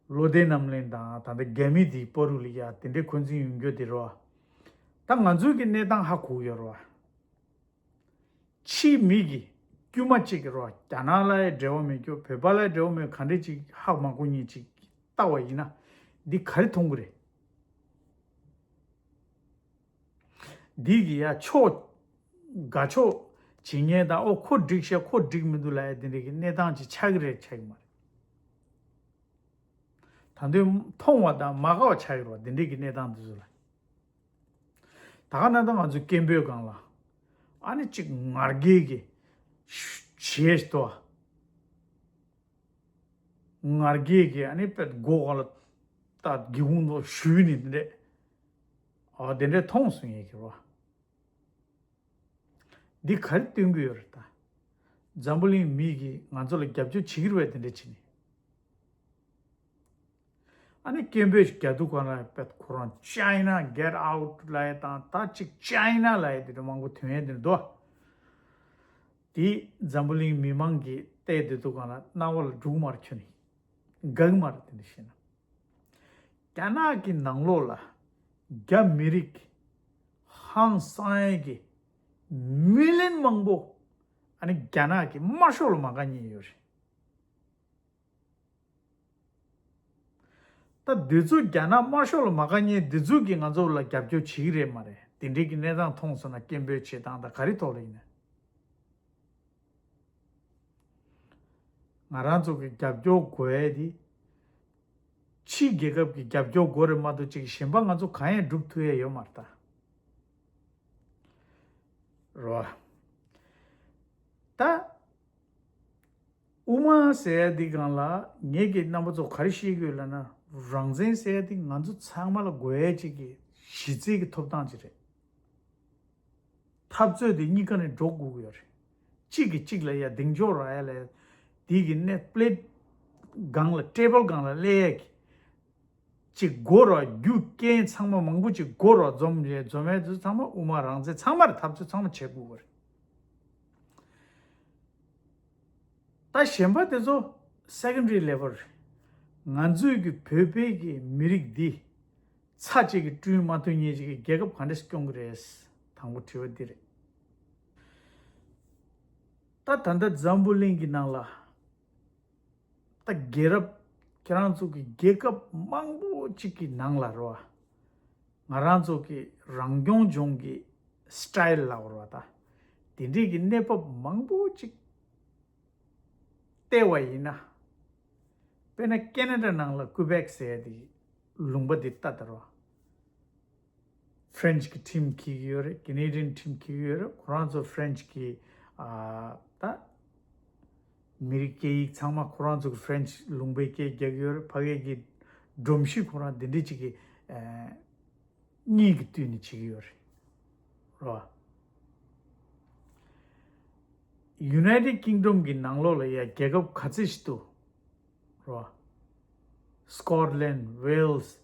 བློ་ལྡན་རྣམ་གླིང་དང་ད་ལྟ་རྒྱ་མི་འདིའི་བར་དུ་ལ་ཡ་དེ་འདྲས་འཁོན་འཛིན་ཡོང་རྒྱུ་དེ་རེད་བ། ད་ང་ཚོའི་གི་གནས་སྟངས་ཧ་གོ་གི་ཡོད་རེད་བ། ཕྱིའི་མི་གི་དཀྱུས་མ་གཅིག་གི་རོ། རྒྱ་ནག་ལ་ཡ་འབྲེལ་བ་མེད་རྒྱུ། བོད་པ་ལ་ཡ་འབྲེལ་བ་མེད། ག་འདྲས་ཅིག་ཧ་མ་གོ་མཁན་ཅིག་ལྟ་བ་ཡིན་ན། འདི་ག་རེ་མཐོང་གི་རེད། འདི་གི་ཡ་ཕྱོགས་དགའ་ཕྱོགས་བྱེད་མཁན་དང་། ཨོ་ཁོ་འགྲིག་ཤག་ཁོ་འགྲིག་མི་འདུག་ལབ་ཡ་འདི་འདྲས་གི་གནས་སྟངས་ཅིག་ཆགས་ཀྱི་རེད་ཆགས་ཀྱི་མ་རེད། ད་དུང་མཐོང་བ་དང་མ་དགའ་བ་ཆགས་ཡོད་པ། འདི་འདྲས་ཀྱི་གནས་སྟངས་འདི་ཚོ་ལ། ད་ག་ན་ད་ང་ཚོ་སྐད་འབོད་སྒང་ལ་ཨ་ནི་གཅིག་ང་རྒྱལ་གྱི་ཞེས་དོ། ང་རྒྱལ་གྱི་ཨ་ནི་པད་མགོ་སྒང་ལ་ད་སྒེའུ་ཁུང་ལོག་གཞུས་ནས་འདི་འདྲས། ཨ་འདི་འདྲས་མཐོང་སོང་ཡས་ཀྱི་རོ། འདི་ག་རེ་སྟོན་གྱི་ཡོད་རེད་ད། འཛམ་བུ་གླིང་མི་གིས་ང་ཚོ་ལ་རྒྱབ་སྐྱོར་བྱེད་ཀྱི་རེད་པས་དེ་འདྲ་བྱས་ནས། ཨ་ནི་སྐད་འབོད་ཞིག་རྒྱག་དུས་སྒང་ལ་པད་ཁོ་རང་China get out ལབ་ཡ་དང་། ད་ཅིག་China ལབ་ཡ་དེ་འདྲ་མང་པོ་ཐོན་ཡ་དེ་འདྲ་འདུག་དེ་འཛམ་བུ་གླིང་མི་མང་གིས་བལྟས་དེ་དུས་སྒང་ལ་རྣ་བ་ལ་འགྲོ་གི་མ་རེད། ཁྱོན་ནས་དགའ་གི་མ་རེད། དེ་འདྲ་བཤད་ན། རྒྱ་ནག་གི་ནང་ལོགས་ལ་རྒྱ་མི་རིགས་ཧང་སང་ཡས་ཀྱི་མི་ལན་མང་པོ་ཨ་ནི་རྒྱ་ནག་གི་དམར་ཤོག་ལ་མ་དགའ་མཁན་ཡོད་རེད། ད་འདི་ཚོ་རྒྱ་ནག་དམར་ཤོག་ལ་མ་དགའ་མཁན་འདི་ཚོ་གིས་ང་ཚོ་ལ་རྒྱབ་སྐྱོར་བྱེད་ཀྱི་རེད་མ་རེད། དེ་འདྲའི་གི་གནས་སྟངས་མཐོང་སོང་ན་སྐད་འབོད་བྱེད་སྟངས་དང་ག་རེ་ཐོག་ལ་ཡིན་ན། ང་རང་ཚོ་གི་རྒྱབ་སྐྱོར་དགོས་ཡས་དེ། ཕྱིའི་རྒྱལ་ཁབ་ཀྱི་རྒྱབ་སྐྱོར་དགོས་རེད་མ་གཏོགས་ཅིག་གཞན་པ་ང་ཚོ་གང་ཡང་སྒྲུབ་ཐུབ་ཡས་ཡོད་མ་རེད་ད། རོ། ད་དབུ་མ་ཟེར་ཡ་འདི་སྒང་ལ་ངེད་ཀྱིས་རྣམ་པ་ཚོ་ག་རེ་བཤད་ཀྱི་ཡོད་ལབ་ན། རང་བཙན་ཟེར་ཡ་འདི་ང་ཚོ་ཚང་མ་ལ་དགོས་ཡ་ཅིག་གི་གཞི་རྩའི་གི་ཐོབ་ཐང་ཅིག་རེད། འཐབ་རྩོད་དེ་གཉིས་ཀ་ནས་འགྲོ་དགོས་ཀྱི་ཡོད་རེད། གཅིག་གིས་གཅིག་ལ་ཡ་གདེང་འཇོག་རག་ཡ་ལ། དེ་གི་ནས་པླེཊ་སྒང་ལ་ཊེ་བལ་སྒང་ལ་སླེབས་ཡ་གི་ཅིག་དགོས་རོགས། རྒྱུ་རྐྱེན་ཚང་མ་མང་པོ་ཅིག་དགོས་རོགས། འཛོམས་རེད། འཛོམས་ཡས་དེ་ཚང་མ་དབུ་མ་རང་བཙན་ཚང་མ་རེད། འཐབ་རྩོད་ཚང་མ་བྱེད་དགོས་པ་རེད། ད་གཞན་པ་དེ་ཚོ་སེ་ཀན་ཌ་རི་ལེ་ཝལ་རེད། ང་ཚོའི་གི་བོད་པའི་གི་མི་རིགས་འདི་ཚ་གཅིག་གིས་བསྐྲུན་མ་ཐུབ་མཁན་ཅིག་གི་རྒྱལ་ཁབ་ག་འདྲས་སྐྱོང་གི་རེད། དང་པོ་དྲི་བ་འདི་རེད། ད་ད་ལྟ་འཛམ་བུ་གླིང་གི་ནང་ལ་ད་རྒྱལ་རབས་ཁྱེད་རང་ཚོ་གི་རྒྱལ་ཁབ་མང་པོ་ཅིག་གི་ནང་ལ་རེད་བ། ང་རང་ཚོ་གི་རང་སྐྱོང་ལྗོངས་ཀྱི་སི་ཊའིལ་ལབ་དགོས་རེད་བ། ད་དེ་འདྲས་ཀྱི་གནས་བབ་མང་པོ་ཅིག་བལྟས་པ་ཡིན་ན། དཔེར་ན་ཀེ་ན་ཌ་ནང་ལ་ཀུ་བེག་ཟེར་ཡ་དེ་ལུང་པ་འདི་ལྟ་དར་བ། ཕ་རེན་ཆི་གི་ཁྲིམས་འཁྱེར་གྱི་ཡོད་རེད། ཀེ་ནེ་ཌི་ཡན་ཁྲིམས་འཁྱེར་གྱི་ཡོད་རེད། ཁོ་རང་ཚོ་ཕ་རེན་ཆི་གི་ཨ་ད་མི་རིགས་སྐད་ཡིག་ཚང་མ་ཁོ་རང་ཚོ་གི་ཕ་རེན་ཆི་ལུང་པའི་སྐད་རྒྱག་གི་ཡོད་རེད། ཕ་གི་གི་སྒྲོམ་གཞི་ཁོ་རང་འདི་འདྲས་ཅིག་གི་ཨ་གཉིས་ཀྱིས་བསྟུན་ནས་བྱེད་ཀྱི་ཡོད་རེད། རོ། ཡུ་ནའི་ཊེཌ་ཀིང་ཌམ་གི་ནང་ལོགས་ལ་ཡ་རྒྱལ་ཁབ་ག་ཚད་ཞིག་འདུག་རོ། སི་ཀོཊ་ལེན། ཝེལ་སི།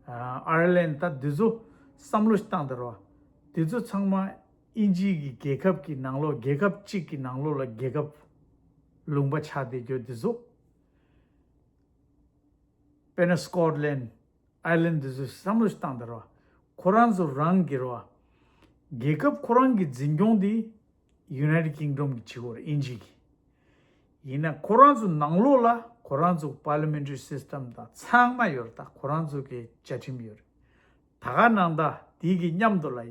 ཨ་ཨའི་ལན། ད་འདི་ཚོ་བསམ་བློ་ཞིག་བཏང་དང་རོ། འདི་ཚོ་ཚང་མ་དབྱིན་ཇི་གི་རྒྱལ་ཁབ་ཀྱི་ནང་ལོགས། རྒྱལ་ཁབ་གཅིག་གི་ནང་ལོགས་ལ་རྒྱལ་ཁབ་ལུང་པ་ཆགས་བསྡད་རྒྱུ་འདི་ཚོ། དཔེར་ན་སི་ཀོཊ་ལེན། ཨའི་ལན་འདི་ཚོ་བསམ་བློ་ཞིག་བཏང་དང་རོ། ཁོ་རང་ཚོ་རང་གི་རོ། རྒྱལ་ཁབ་ཁོ་རང་གི་འཛིན་སྐྱོང་འདི་ཡུ་ནའི་ཊེཌ་ཀིང་ཌམ་གིས་བྱེད་དགོས་རེད། དབྱིན་ཇི་གིས། ཡིན་ན་ཁོ་རང་ཚོ་ནང་ལོགས་ལ་ཁོ་རང་ཚོ་parliamentary system་དང་ཚང་མ་ཡོད་རེད། ད་ཁོ་རང་ཚོ་གི་བཅའ་ཁྲིམས་ཡོད་རེད། ད་ག་ནང་ད་དེ་གི་མཉམ་དུ་ལ་ཡ་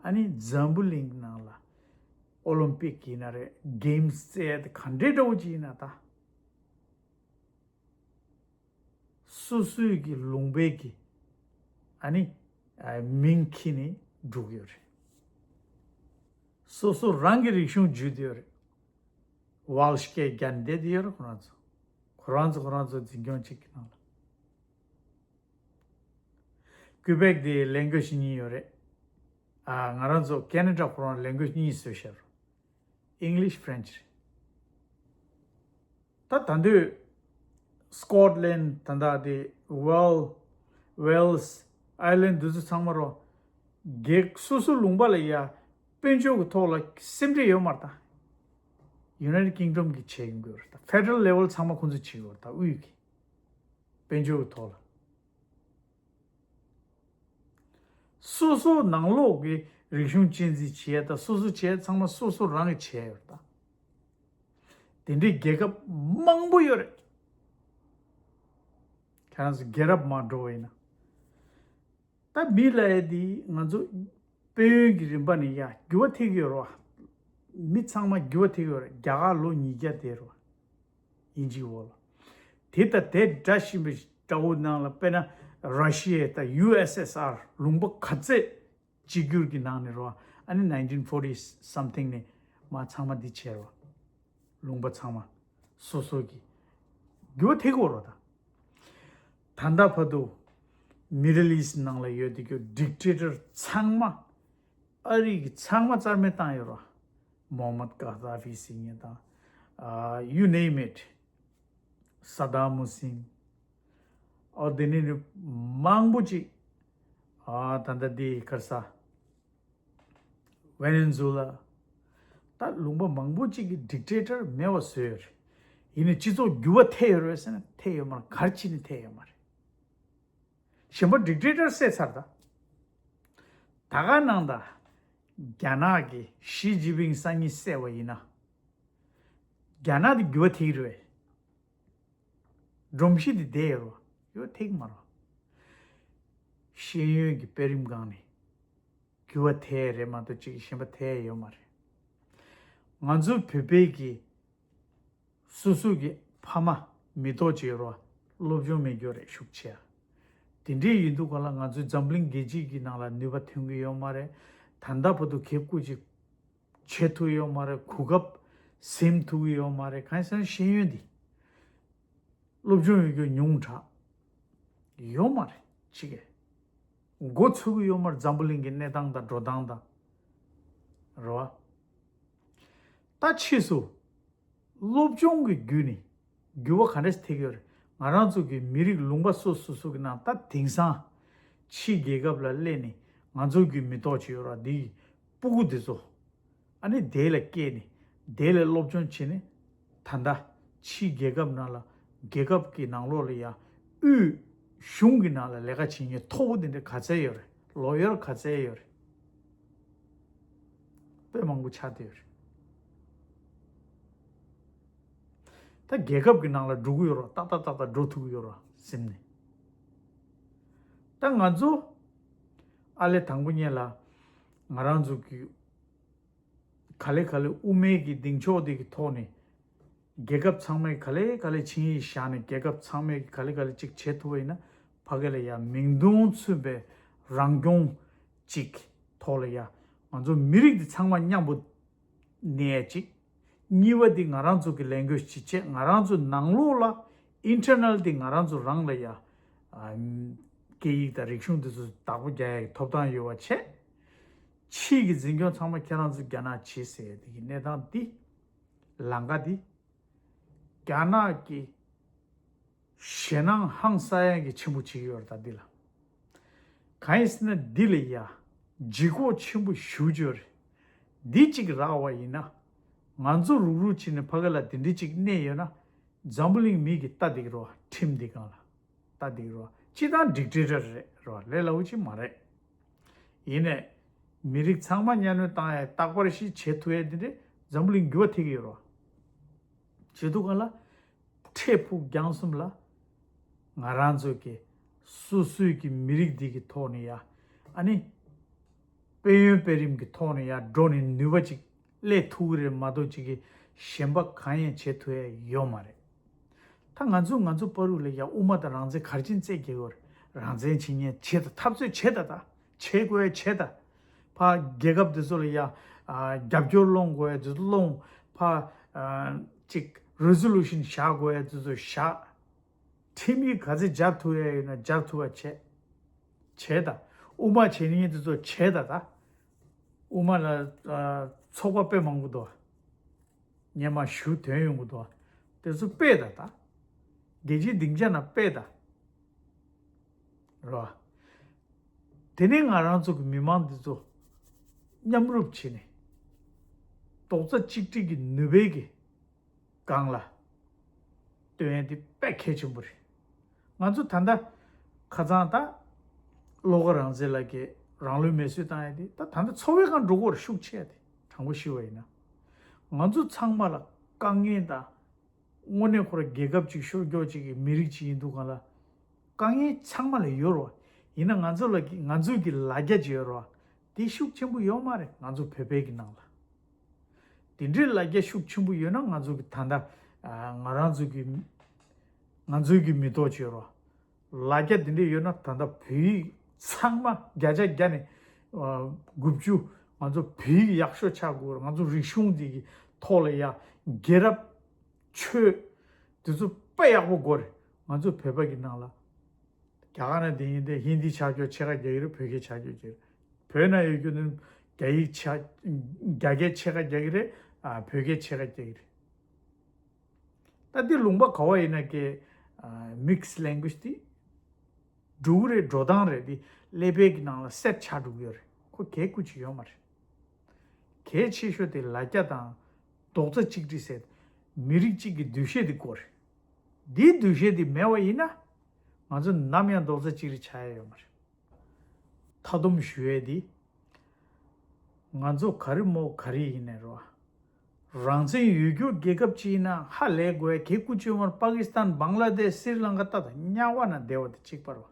ཨ་ནི་འཛམ་བུ་གླིང་ནང་ལ་ཨོ་ལིམ་པིག་ཡིན་ན་རེད། གེམ་སི་རྩེད་དེ་ག་འདྲའི་འདྲ་བོ་ཅིག་ཡིན་ན་ད། སོ་སོའི་གི་ལུང་པའི་གི་ཨ་ནི་ཨ་མིང་འཁྱེར་ནས་འགྲོ་གི་ཡོད་རེད། སོ་སོ་རང་གི་རིག་གཞུང་བརྗོད་དེ་ཡོད་རེད། ཝེལཤ་སྐད་རྒྱག་བསྡད་དེ་ཡོད་རེད། ཁོ་རང་ཚོ་ཁོ་རང་ཚོ་ཁོ་རང་ཚོ་འཛིན་སྐྱོང་བྱེད་ཀྱི་ནང་ལ། ཀུ་བེག་དེ་language་གཉིས་ཡོད་རེད། ཨ་ང་རང་ཚོ་ཁེ་ན་ཌ་ཁོ་རང་language་གཉིས་བཟོས་བཞག་རེད། English French་རེད། ད་ད་འདོད་Scotland་ད་ད་དེ་Wales Wales Ireland་འདི་ཚོ་ཚང་མ་རོ། སྒེར་སོ་སོ་ལུང་པ་ལ་ཡ་དཔལ་འབྱོར་གྱི་ཐོག་ལ་སེམས་ཁྲལ་ཡོད་མ་རེད་ད། United Kingdom་གི་བྱེད་ཀྱི་ཡོད་རེད། ད་federal level་ཚང་མ་ཁོང་ཚོ་བྱེད་ཀྱི་ཡོད་རེད། ད་དབུས་ཀྱི་དཔལ་འབྱོར་གྱི་ཐོག་ལ། སོ་སོ་ནང་ལོགས་ཀྱི་རིག་གཞུང་གཅེས་འཛིན་བྱེད་ཡ་ད་སོ་སོ་བྱེད་ཡ་ཚང་མ་སོ་སོ་རང་གིས་བྱས་ཡོད་རེད་ད། དེ་འདྲའི་རྒྱལ་ཁབ་མང་པོ་ཡོད་རེད། ཁྱེད་རང་ཚོ་རྒྱལ་རབས་མར་འགྲོ་བ་ཡིན་ན། ད་མི་ལབ་ཡ་དེ་ང་ཚོ་དཔལ་ཡོན་གྱི་རིམ་པ་ནས་ཡ་འགྱུར་བ་ཐེབས་ཀྱི་ཡོད་རེད་བ། མི་ཚང་མ་འགྱུར་བ་ཐེབས་ཀྱི་ཡོད་རེད། རྒྱ་གར་ལོ་ཉིས་བརྒྱ་དེ་རེད་བ། དབྱིན་ཇིའི་འོག་ལ། དེ་ལྟ་དེ་འདྲ་བཞིན་པའི་འདྲ་བོ་ནང་ལ་དཔེར་ན་ར་ཤི་ཡ་དང་ཡུ་ཨེས་ཨེས་ཨར་ལུང་པ་ག་ཚད་གཅིག་གྱུར་གྱི་ནང་ནས་རོ། ཨ་ནི་nineteen forty something་ནས་མ་ཚང་མ་འདི་བྱས་རོ། ལུང་པ་ཚང་མ་སོ་སོ་གི་འགྱུར་བ་ཐེབས་ཀྱི་ཡོད་རོ། ད་ད་ལྟ་བར་དུ་Middle East་ནང་ལ་ཡོད་དེ་གྱུར་dictator་ཚང་མ་ཨ་རི་གི་ཚང་མ་རྩ་མེད་བཏང་ཡོད་རོ། མོ་ཧམ་མད་ཀ་ཟ་ཧྥི་ཟེར་མཁན་དང་ཨ་you name it། སད་དམ་ཧུ་སིན། ཨོ་དེ་ནས་ནི་མང་པོ་ཅིག་ཨ་ད་ལྟ་དེ་ག་རེ་ཟ། ཝེ་ནེ་ཛུ་ལ། ད་ལུང་པ་མང་པོ་ཅིག་གི་dictator་མེད་པ་བཟོས་ཡོད་རེད། ཡིན་ནའི་སྤྱི་ཚོགས་འགྱུར་བ་ཐེབས་ཡོད་རེད་ཟེར་ན་ཐེབས་ཡོད་མ་རེད། ག་རེ་བྱས་ནས་ཐེབས་ཡོད་མ་རེད། གཞན་པ་dictator་བསད་ཚར་ད། ད་ག་ནང་ད་རྒྱ་ནག་གི་ཞི་ཅིན་ཕིང་སང་ཉིན་བསད་པ་ཡིན་ན། རྒྱ་ནག་དེ་འགྱུར་བ་ཐེབས་ཀྱི་རེད་པས། སྒྲོམ་གཞི་དེ་བསྡད་ཡོད་རེད་པ། འགྱུར་བ་ཐེབས་ཀྱི་མ་རེད་པ། ཤེས་ཡོན་གྱི་དཔེ་རིམ་སྒང་ནས་འགྱུར་བ་ཐེབས་རེད་མ་གཏོགས་ཅིག་གཞན་པ་ཐེབས་ཡོད་མ་རེད། ང་ཚོ་བོད་པའི་གི་སོ་སོ་གི་ཕ་མ་མི་ཐོག་ཅིག་ཡོད་རེད་པ། སློབ་སྦྱོང་མེད་རྒྱུ་རེད་ཤུགས་ཆེ་ཨ། དེ་འདྲའི་ཡིན་དུས་ག་ལ་ང་ཚོའི་འཛམ་གླིང་རྒྱལ་སྤྱི་གི་ནང་ལ་ནུས་པ་ཐོན་གྱི་ཡོད་མ་རེད། ད་ལྟ་བར་དུ་གལ་སྐུ་ཅིག་བྱེད་ཐུབ་ཡོད་མ་རེད། གོ་སྐབས་ཟིན་ཐུབ་ཀྱི་ཡོད་མ་རེད། གང་ཡིན་ཟེར་ན་ཤེས་ཡོན་འདི་སློབ་སྦྱོང་ཡོད་རྒྱུ་ཉུང་དྲགས་ཡོད་མ་རེད། ཅིག་གིས་མགོ་ཚོད་ཀྱི་ཡོད་མ་རེད། འཛམ་བུ་གླིང་གི་གནས་སྟངས་དང་འགྲོ་སྟངས་དང་རེད་པ། ད་ཕྱིས་སུ་སློབ་སྦྱོང་གི་བརྒྱུད་ནས་འགྱུར་བ་ག་འདྲ་ཞིག་ཐེབས་ཀྱི་ཡོད་རེད། ང་རང་ཚོ་གི་མི་རིགས་ལུང་པ་སོ་སོ་སོ་གི་ནང་ད་དེང་སང་ཕྱིའི་རྒྱལ་ཁབ་ལ་སླེབས་ནས་ང་ཚོ་གི་མི་ཐོག་ཅིག་ཡོད་རེད་པ། འདི་ཡི་སྤུ་གུ་འདི་ཚོ་ཨ་ནི་དེ་ལ་སྐྱེས་ནས་དེ་ལ་སློབ་སྦྱོང་བྱས་ནས་ད་ལྟ་ཕྱིའི་རྒྱལ་ཁབ་ནང་ལ་རྒྱལ་ཁབ་ཀྱི་ནང་ལོགས་ལ་ཡ་དབུས་གཞུང་གི་ནང་ལ་ལས་ཀ་བྱེད་མཁན་མཐོ་པོ་དེ་འདྲ་ག་ཚད་ཡོད་རེད། ལོ་ཡར་ག་ཚད་ཡོད་རེད། དཔེ་མང་པོ་ཆགས་བསྡད་ཡོད་རེད། ད་རྒྱལ་ཁབ་ཀྱི་ནང་ལ་འགྲོ་གི་ཡོད་རེད་པ། ཏག་ཏག་ཏག་ཏག་འགྲོ་ཐུབ་ཀྱི་ཡོད་རེད་པ་སེམས་ནས། ད་ང་ཚོ་ཨ་ལས་དང་པོ་ཉིད་ལ་ང་རང་ཚོ་གི་ག་ལེ་ག་ལེ་དབུ་མའི་གི་གདེང་ཕྱོགས་དེ་གི་ཐོག་ནས་རྒྱལ་ཁབ་ཚང་མས་ག་ལེ་ག་ལེ་ཆིངས་ཡིག་བཞག་ནས་རྒྱལ་ཁབ་ཚང་མས་ག་ལེ་ག་ལེ་ཅིག་བྱེད་ཐུབ་པ་ཡིན་ན་ཕ་གི་ལ་ཡ་མིང་དོན་མཚུངས་པའི་རང་སྐྱོང་ཅིག་ཐོག་ལ་ཡ་ང་ཚོ་མི་རིགས་འདི་ཚང་མ་མཉམ་པོ་གནས་ཅིག་གཉིས་པ་འདི་ང་རང་ཚོ་གི་language་ཅིག་བྱས། ང་རང་ཚོ་ནང་ལོགས་ལ་internal་འདི་ང་རང་ཚོ་རང་ལ་ཡ་ཨ་སྐད་ཡིག་དང་རིག་གཞུང་འདི་ཚོ་བདག་པོ་རྒྱག་ཡ་གི་ཐོབ་ཐང་ཡོད་པ་བྱས། ཕྱིའི་གི་འཛིན་སྐྱོང་ཚང་མ་ཁྱེད་རང་ཚོ་རྒྱ་ནག་བྱེད་ཟེར་ཡ་འདི་གི་གནས་སྟངས་འདི་ལམ་ཁ་འདི་རྒྱ་ནག་གི་ཞེད་སྣང་ཧང་སང་ཡ་གི་ཆེན་པོ་བྱེད་ཀྱི་ཡོད་རེད། ད་འདི་ལ་གང་ཡིན་ཟེར་ན་འདི་ལ་ཡ་ལྗིད་ཁོག་ཆེན་པོ་ཞེ་པོ་ཅིག་ཡོད་རེད། འདི་གཅིག་རག་པ་ཡིན་ན་ང་ཚོ་རུག་རུག་བྱས་ནས་ཕ་གི་ལ་དེ་འདྲ་གཅིག་གནས་ཡོད་ན་འཛམ་བུ་གླིང་མི་གི་ལྟ་བསྡད་ཀྱི་རེད་པ། ཁྲིམས་འདི་སྒང་ལ་ལྟ་བསྡད་ཀྱི་རེད་པ། སྤྱིར་བཏང་dictator་རེད་རེད་པ། ལས་སླ་པོ་ཅིག་མ་རེད། ཡིན་ནའི་མི་རིགས་ཚང་མ་གཉའ་གནོན་བཏང་ཡ་རྟག་པར་ཞིག་བྱེད་ཐུབ་ཡ་འདི་འདྲ་འཛམ་བུ་གླིང་འགྱུར་བ་ཐེབས་ཀྱི་ཡོད་རེད་པ། བྱེད་དུས་གང་ལ། འཕྲལ་ཕུགས་རྒྱང་གསུམ་ལ་ང་རང་ཚོ་གི་སོ་སོའི་གི་མི་རིགས་འདི་གི་ཐོག་ནས་ཡ། ཨ་ནི་དཔལ་ཡོན་དཔལ་རིམ་གྱི་ཐོག་ནས་ཡ་འགྲོ་ནས་ནུས་པ་ཅིག་སླེབས་ཐུབ་ཀྱི་རེད་མ་གཏོགས་ཅིག་གི་གཞན་པ་གང་ཡང་བྱེད་ཐུབ་ཡ་ཡོད་མ་རེད། ད་ང་ཚོ་ང་ཚོ་བར་དུ་ལ་ཡ་དབུ་མ་དང་རང་བཙན་ག་རེ་བྱས་ནས་རྩོད་རྒྱག་གི་ཡོད་རེད། རང་བཙན་བྱེད་མཁན་བྱེད་དང་། འཐབ་རྩོད་བྱེད་དང་། ད་བྱེད་དགོས་བྱེད་དང་། ཕ་རྒྱལ་ཁབ་དེ་ཚོ་ལ་ཡ་ཨ་རྒྱབ་སྐྱོར་སློང་དགོས་དེ་ཚོ་སློང་། ཕ་ཨ་ཅིག་རི་སོ་ལུ་ཤན་བཞག་དགོས་དེ་ཚོ་བཞག། ཁྲིམས་ཡིག་ག་ཚོད་སྦྱར་ཐུབ་ཡ་ཡོད་ན་སྦྱར་ཐུབ་པ་བྱེད། བྱེད་དང་། དབུ་མ་བྱེད་མཁན་དེ་ཚོ་བྱེད་དང་། ད་དབུ་མ་ལ་ཨ་ཚོགས་པ་དཔེ་མང་པོ་འདུག། སྔོན་མ་ཞུ་དོན་ཡོང་གི་འདུག། དེ་ཚོ་སྤེལ་དང་། ད་རྒྱལ་སྤྱིའི་སྡིངས་ཆ་ནང་སྤེལ་དང་། རོ། དེ་ནས་ང་རང་ཚོ་གི་མི་མང་འདི་ཚོ་མཉམ་རུབ་བྱས་ནས་རྡོག་རྩ་གཅིག་སྒྲིལ་གྱི་ནུས་པའི་གི་སྒང་ལ་སྟོན་ཡ་དེ་དཔེ་གལ་ཆེན་པོ་རེད། ང་ཚོ་ད་ལྟ་ཁ་སང་ད་བློ་དགའ་རང་བཙན་ལགས་ཀྱིས་རང་ལུས་མེར་སྲེག་བཏང་ཡ་དེ་ད་ད་ལྟ་འཚོ་བའི་སྒང་འགྲོ་གི་ཡོད་རེད། ཤུགས་ཆེ་ཡ་དེ། དྲང་པོ་ཞུ་བ་ཡིན་ན། ང་ཚོ་ཚང་མ་ལ་དཀའ་ངལ་དང་། དངོས་གནས་ཁོ་རང་རྒྱལ་ཁབ་ཅིག་ཤོར་རྒྱུ་ཅིག་གི་མི་རིགས་ཅིག་ཡིན་དུས་གང་ལ། དཀའ་ངལ་ཚང་མ་ལ་ཡོད་རེད་བ། ཡིན་ན་ང་ཚོ་ལ་གི་ང་ཚོའི་གི་ལ་རྒྱ་ཅིག་ཡོད་རེད་བ། དེ་ཤུགས་ཆེན་པོ་ཡོད་མ་རེད། ང་ཚོ་བོད་པའི་གི་ནང་ལ། དེ་འདྲའི་ལ་རྒྱ་ཤུགས་ཆེན་པོ་ཡོད་ན་ང་ཚོ་གི་ད་ལྟ་ཨ་ང་རང་ཚོ་གི་ང་ཚོའི་གི་མི་ཐོག་ཅིག་ཡོད་རེད་བ། ལ་རྒྱ་དེ་འདྲ་ཡོད་ན་ད་ལྟ་བོད་ཡིག་ཚང་མ་བརྒྱ་ཆ་བརྒྱ་ནས་ཨ་དགུ་བཅུ་ང་ཚོ་བོད་ཡིག་ཡག་ཤོས་ཆགས་དགོས་རེད། ང་ཚོ་རིག་གཞུང་འདི་གི་ཐོག་ལ་ཡ་རྒྱལ་རབས་ཆོས་དེ་ཚོ་དཔེ་ཡག་པོ་དགོས་རེད། ང་ཚོ་བོད་པ་གི་ནང་ལ་རྒྱ་གར་ན་དེ་ཡིན་ཏེ་ཧིན་དི་ཆ་རྒྱུ་ཕྱེད་ཀ་རྒྱག་གི་རེད། བོད་སྐད་ཆ་རྒྱུ་ཅིག་རེད། བོད་ན་ཡོད་རྒྱུ་ནི་རྒྱ་ཡིག་ཆ་རྒྱ་སྐད་ཕྱེད་ཀ་རྒྱག་གི་རེད། ཨ་བོད་སྐད་ཕྱེད་ཀ་རྒྱག་གི་རེད། ད་འདི་ལུང་པ་ག་བ་ཡིན་ན་ཀྱེ་mixed language དེ་འགྲོ་གི་རེད། འགྲོ་སྟངས་རེད། དེ་ཀླད་པའི་གི་ནང་ལ་set ཆགས་འགྲོ་གི་ཡོད་རེད། ཁོ་གལ་ཁུ་ཅིག་ཡོད་མ་རེད། གལ་ཆེ་ཤོས་དེ་ལ་རྒྱ་དང་རྡོག་རྩ་གཅིག་སྒྲིལ་ཟེར། མི་རིགས་གཅིག་གི་འདུ་ཤེས་དེ་དགོས་རེད། འདིའི་འདུ་ཤེས་དེ་མེད་པ་ཡིན་ན་ང་ཚོ་ནམ་ཡང་རྡོག་རྩ་གཅིག་སྒྲིལ་ཆགས་ཡ་ཡོད་མ་རེད། མཐའ་སྡོམ་ཞུ་ཡས་འདི། ང་ཚོ་ག་རེ་མོ་ག་རེ་ཡིན་ནའི་རོ། རང་བཙན་ཡོད་རྒྱུ་རྒྱལ་ཁབ་ཅིག་ཡིན་ན་ཧ་ལས་དགོས་ཡ་གལ་ཀུ་ཅོ་མར་པ་ཀི་སི་ཐན། བང་ལ་དེཤ། སྲི་ལང་ཀ་ད་ད་དམྱལ་བ་ན་བསྡད་པ་དེ་གཅིག་པ་རོ།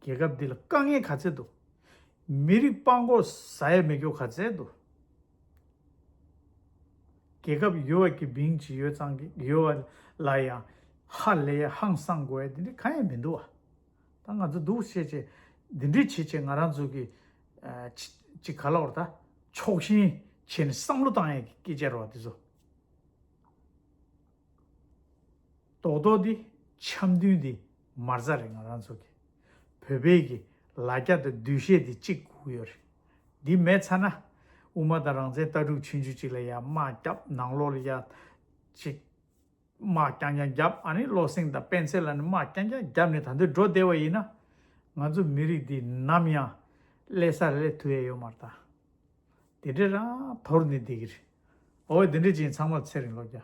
རྒྱལ་ཁབ་འདི་ལ་དཀའ་ངལ་ག་ཚད་འདུག། མི་རིགས་དཔའ་མགོ་ཟ་ཡ་མེད་རྒྱུ་ག་ཚད་འདུག། རྒྱལ་ཁབ་ཡོད་པ་གི་བིང་ཅིག་ཡོད་ཙང་གི་ཡོད་པ་ལ་ཡང་ཧ་ལས་ཡ་ཧང་སང་དགོས་ཡ་དེ་འདྲ་གང་ཡང་མི་འདུག་བ། ད་ང་ཚོ་འདུག་བྱས་བྱས་འདི་འདྲའི་བྱས་བྱས་ང་རང་ཚོ་གི་ཨ་ཅི་ཅི་ག་ལ་བར་ད་ཕྱོགས་ཞེན་བྱས་ནས་བསམ་བློ་བཏང་ཡ་གི་སྐད་ཆ་རེད་བ་དེ་ཚོ། རྡོག་རྡོག་འདི་འཆམ་མཐུན་འདི་མ་རྩ་རེད། ང་རང་ཚོ་གི་བོད་པའི་གི་ལ་རྒྱ་དང་འདུ་ཤེས་འདི་གཅིག་དགོས་ཀྱི་ཡོད་རེད། འདི་མེད་ཚར་ན་དབུ་མ་དང་རང་བཙན་ལྟ་གྲུབ་ཆུང་ཆུང་གཅིག་ལ་ཡ་དམག་རྒྱབ། ནང་ལོགས་ལ་ཡ་གཅིག་དམག་རྐྱང་རྐྱང་རྒྱབ། ཨ་ནི་བློ་སེང་དང་སྤེན་ཚེ་ལ་ནི་དམག་རྐྱང་རྐྱང་རྒྱབ་ནས་ད་འདོད་འགྲོ་བསྡད་པ་ཡིན་ན་ང་ཚོ་མི་རིགས་འདི་ནམ་ཡང་སླེབས་ས་སླེབས་ཐུབ་ཡ་ཡོད་མ་རེད་ད། དེ་འདྲ་རང་དོར་ནས་བསྡད་ཀྱི་རེད། འོ་དེ་འདྲ་ཅིག་ཚང་མར་ཚེ་རིང་ལོ་བརྒྱ།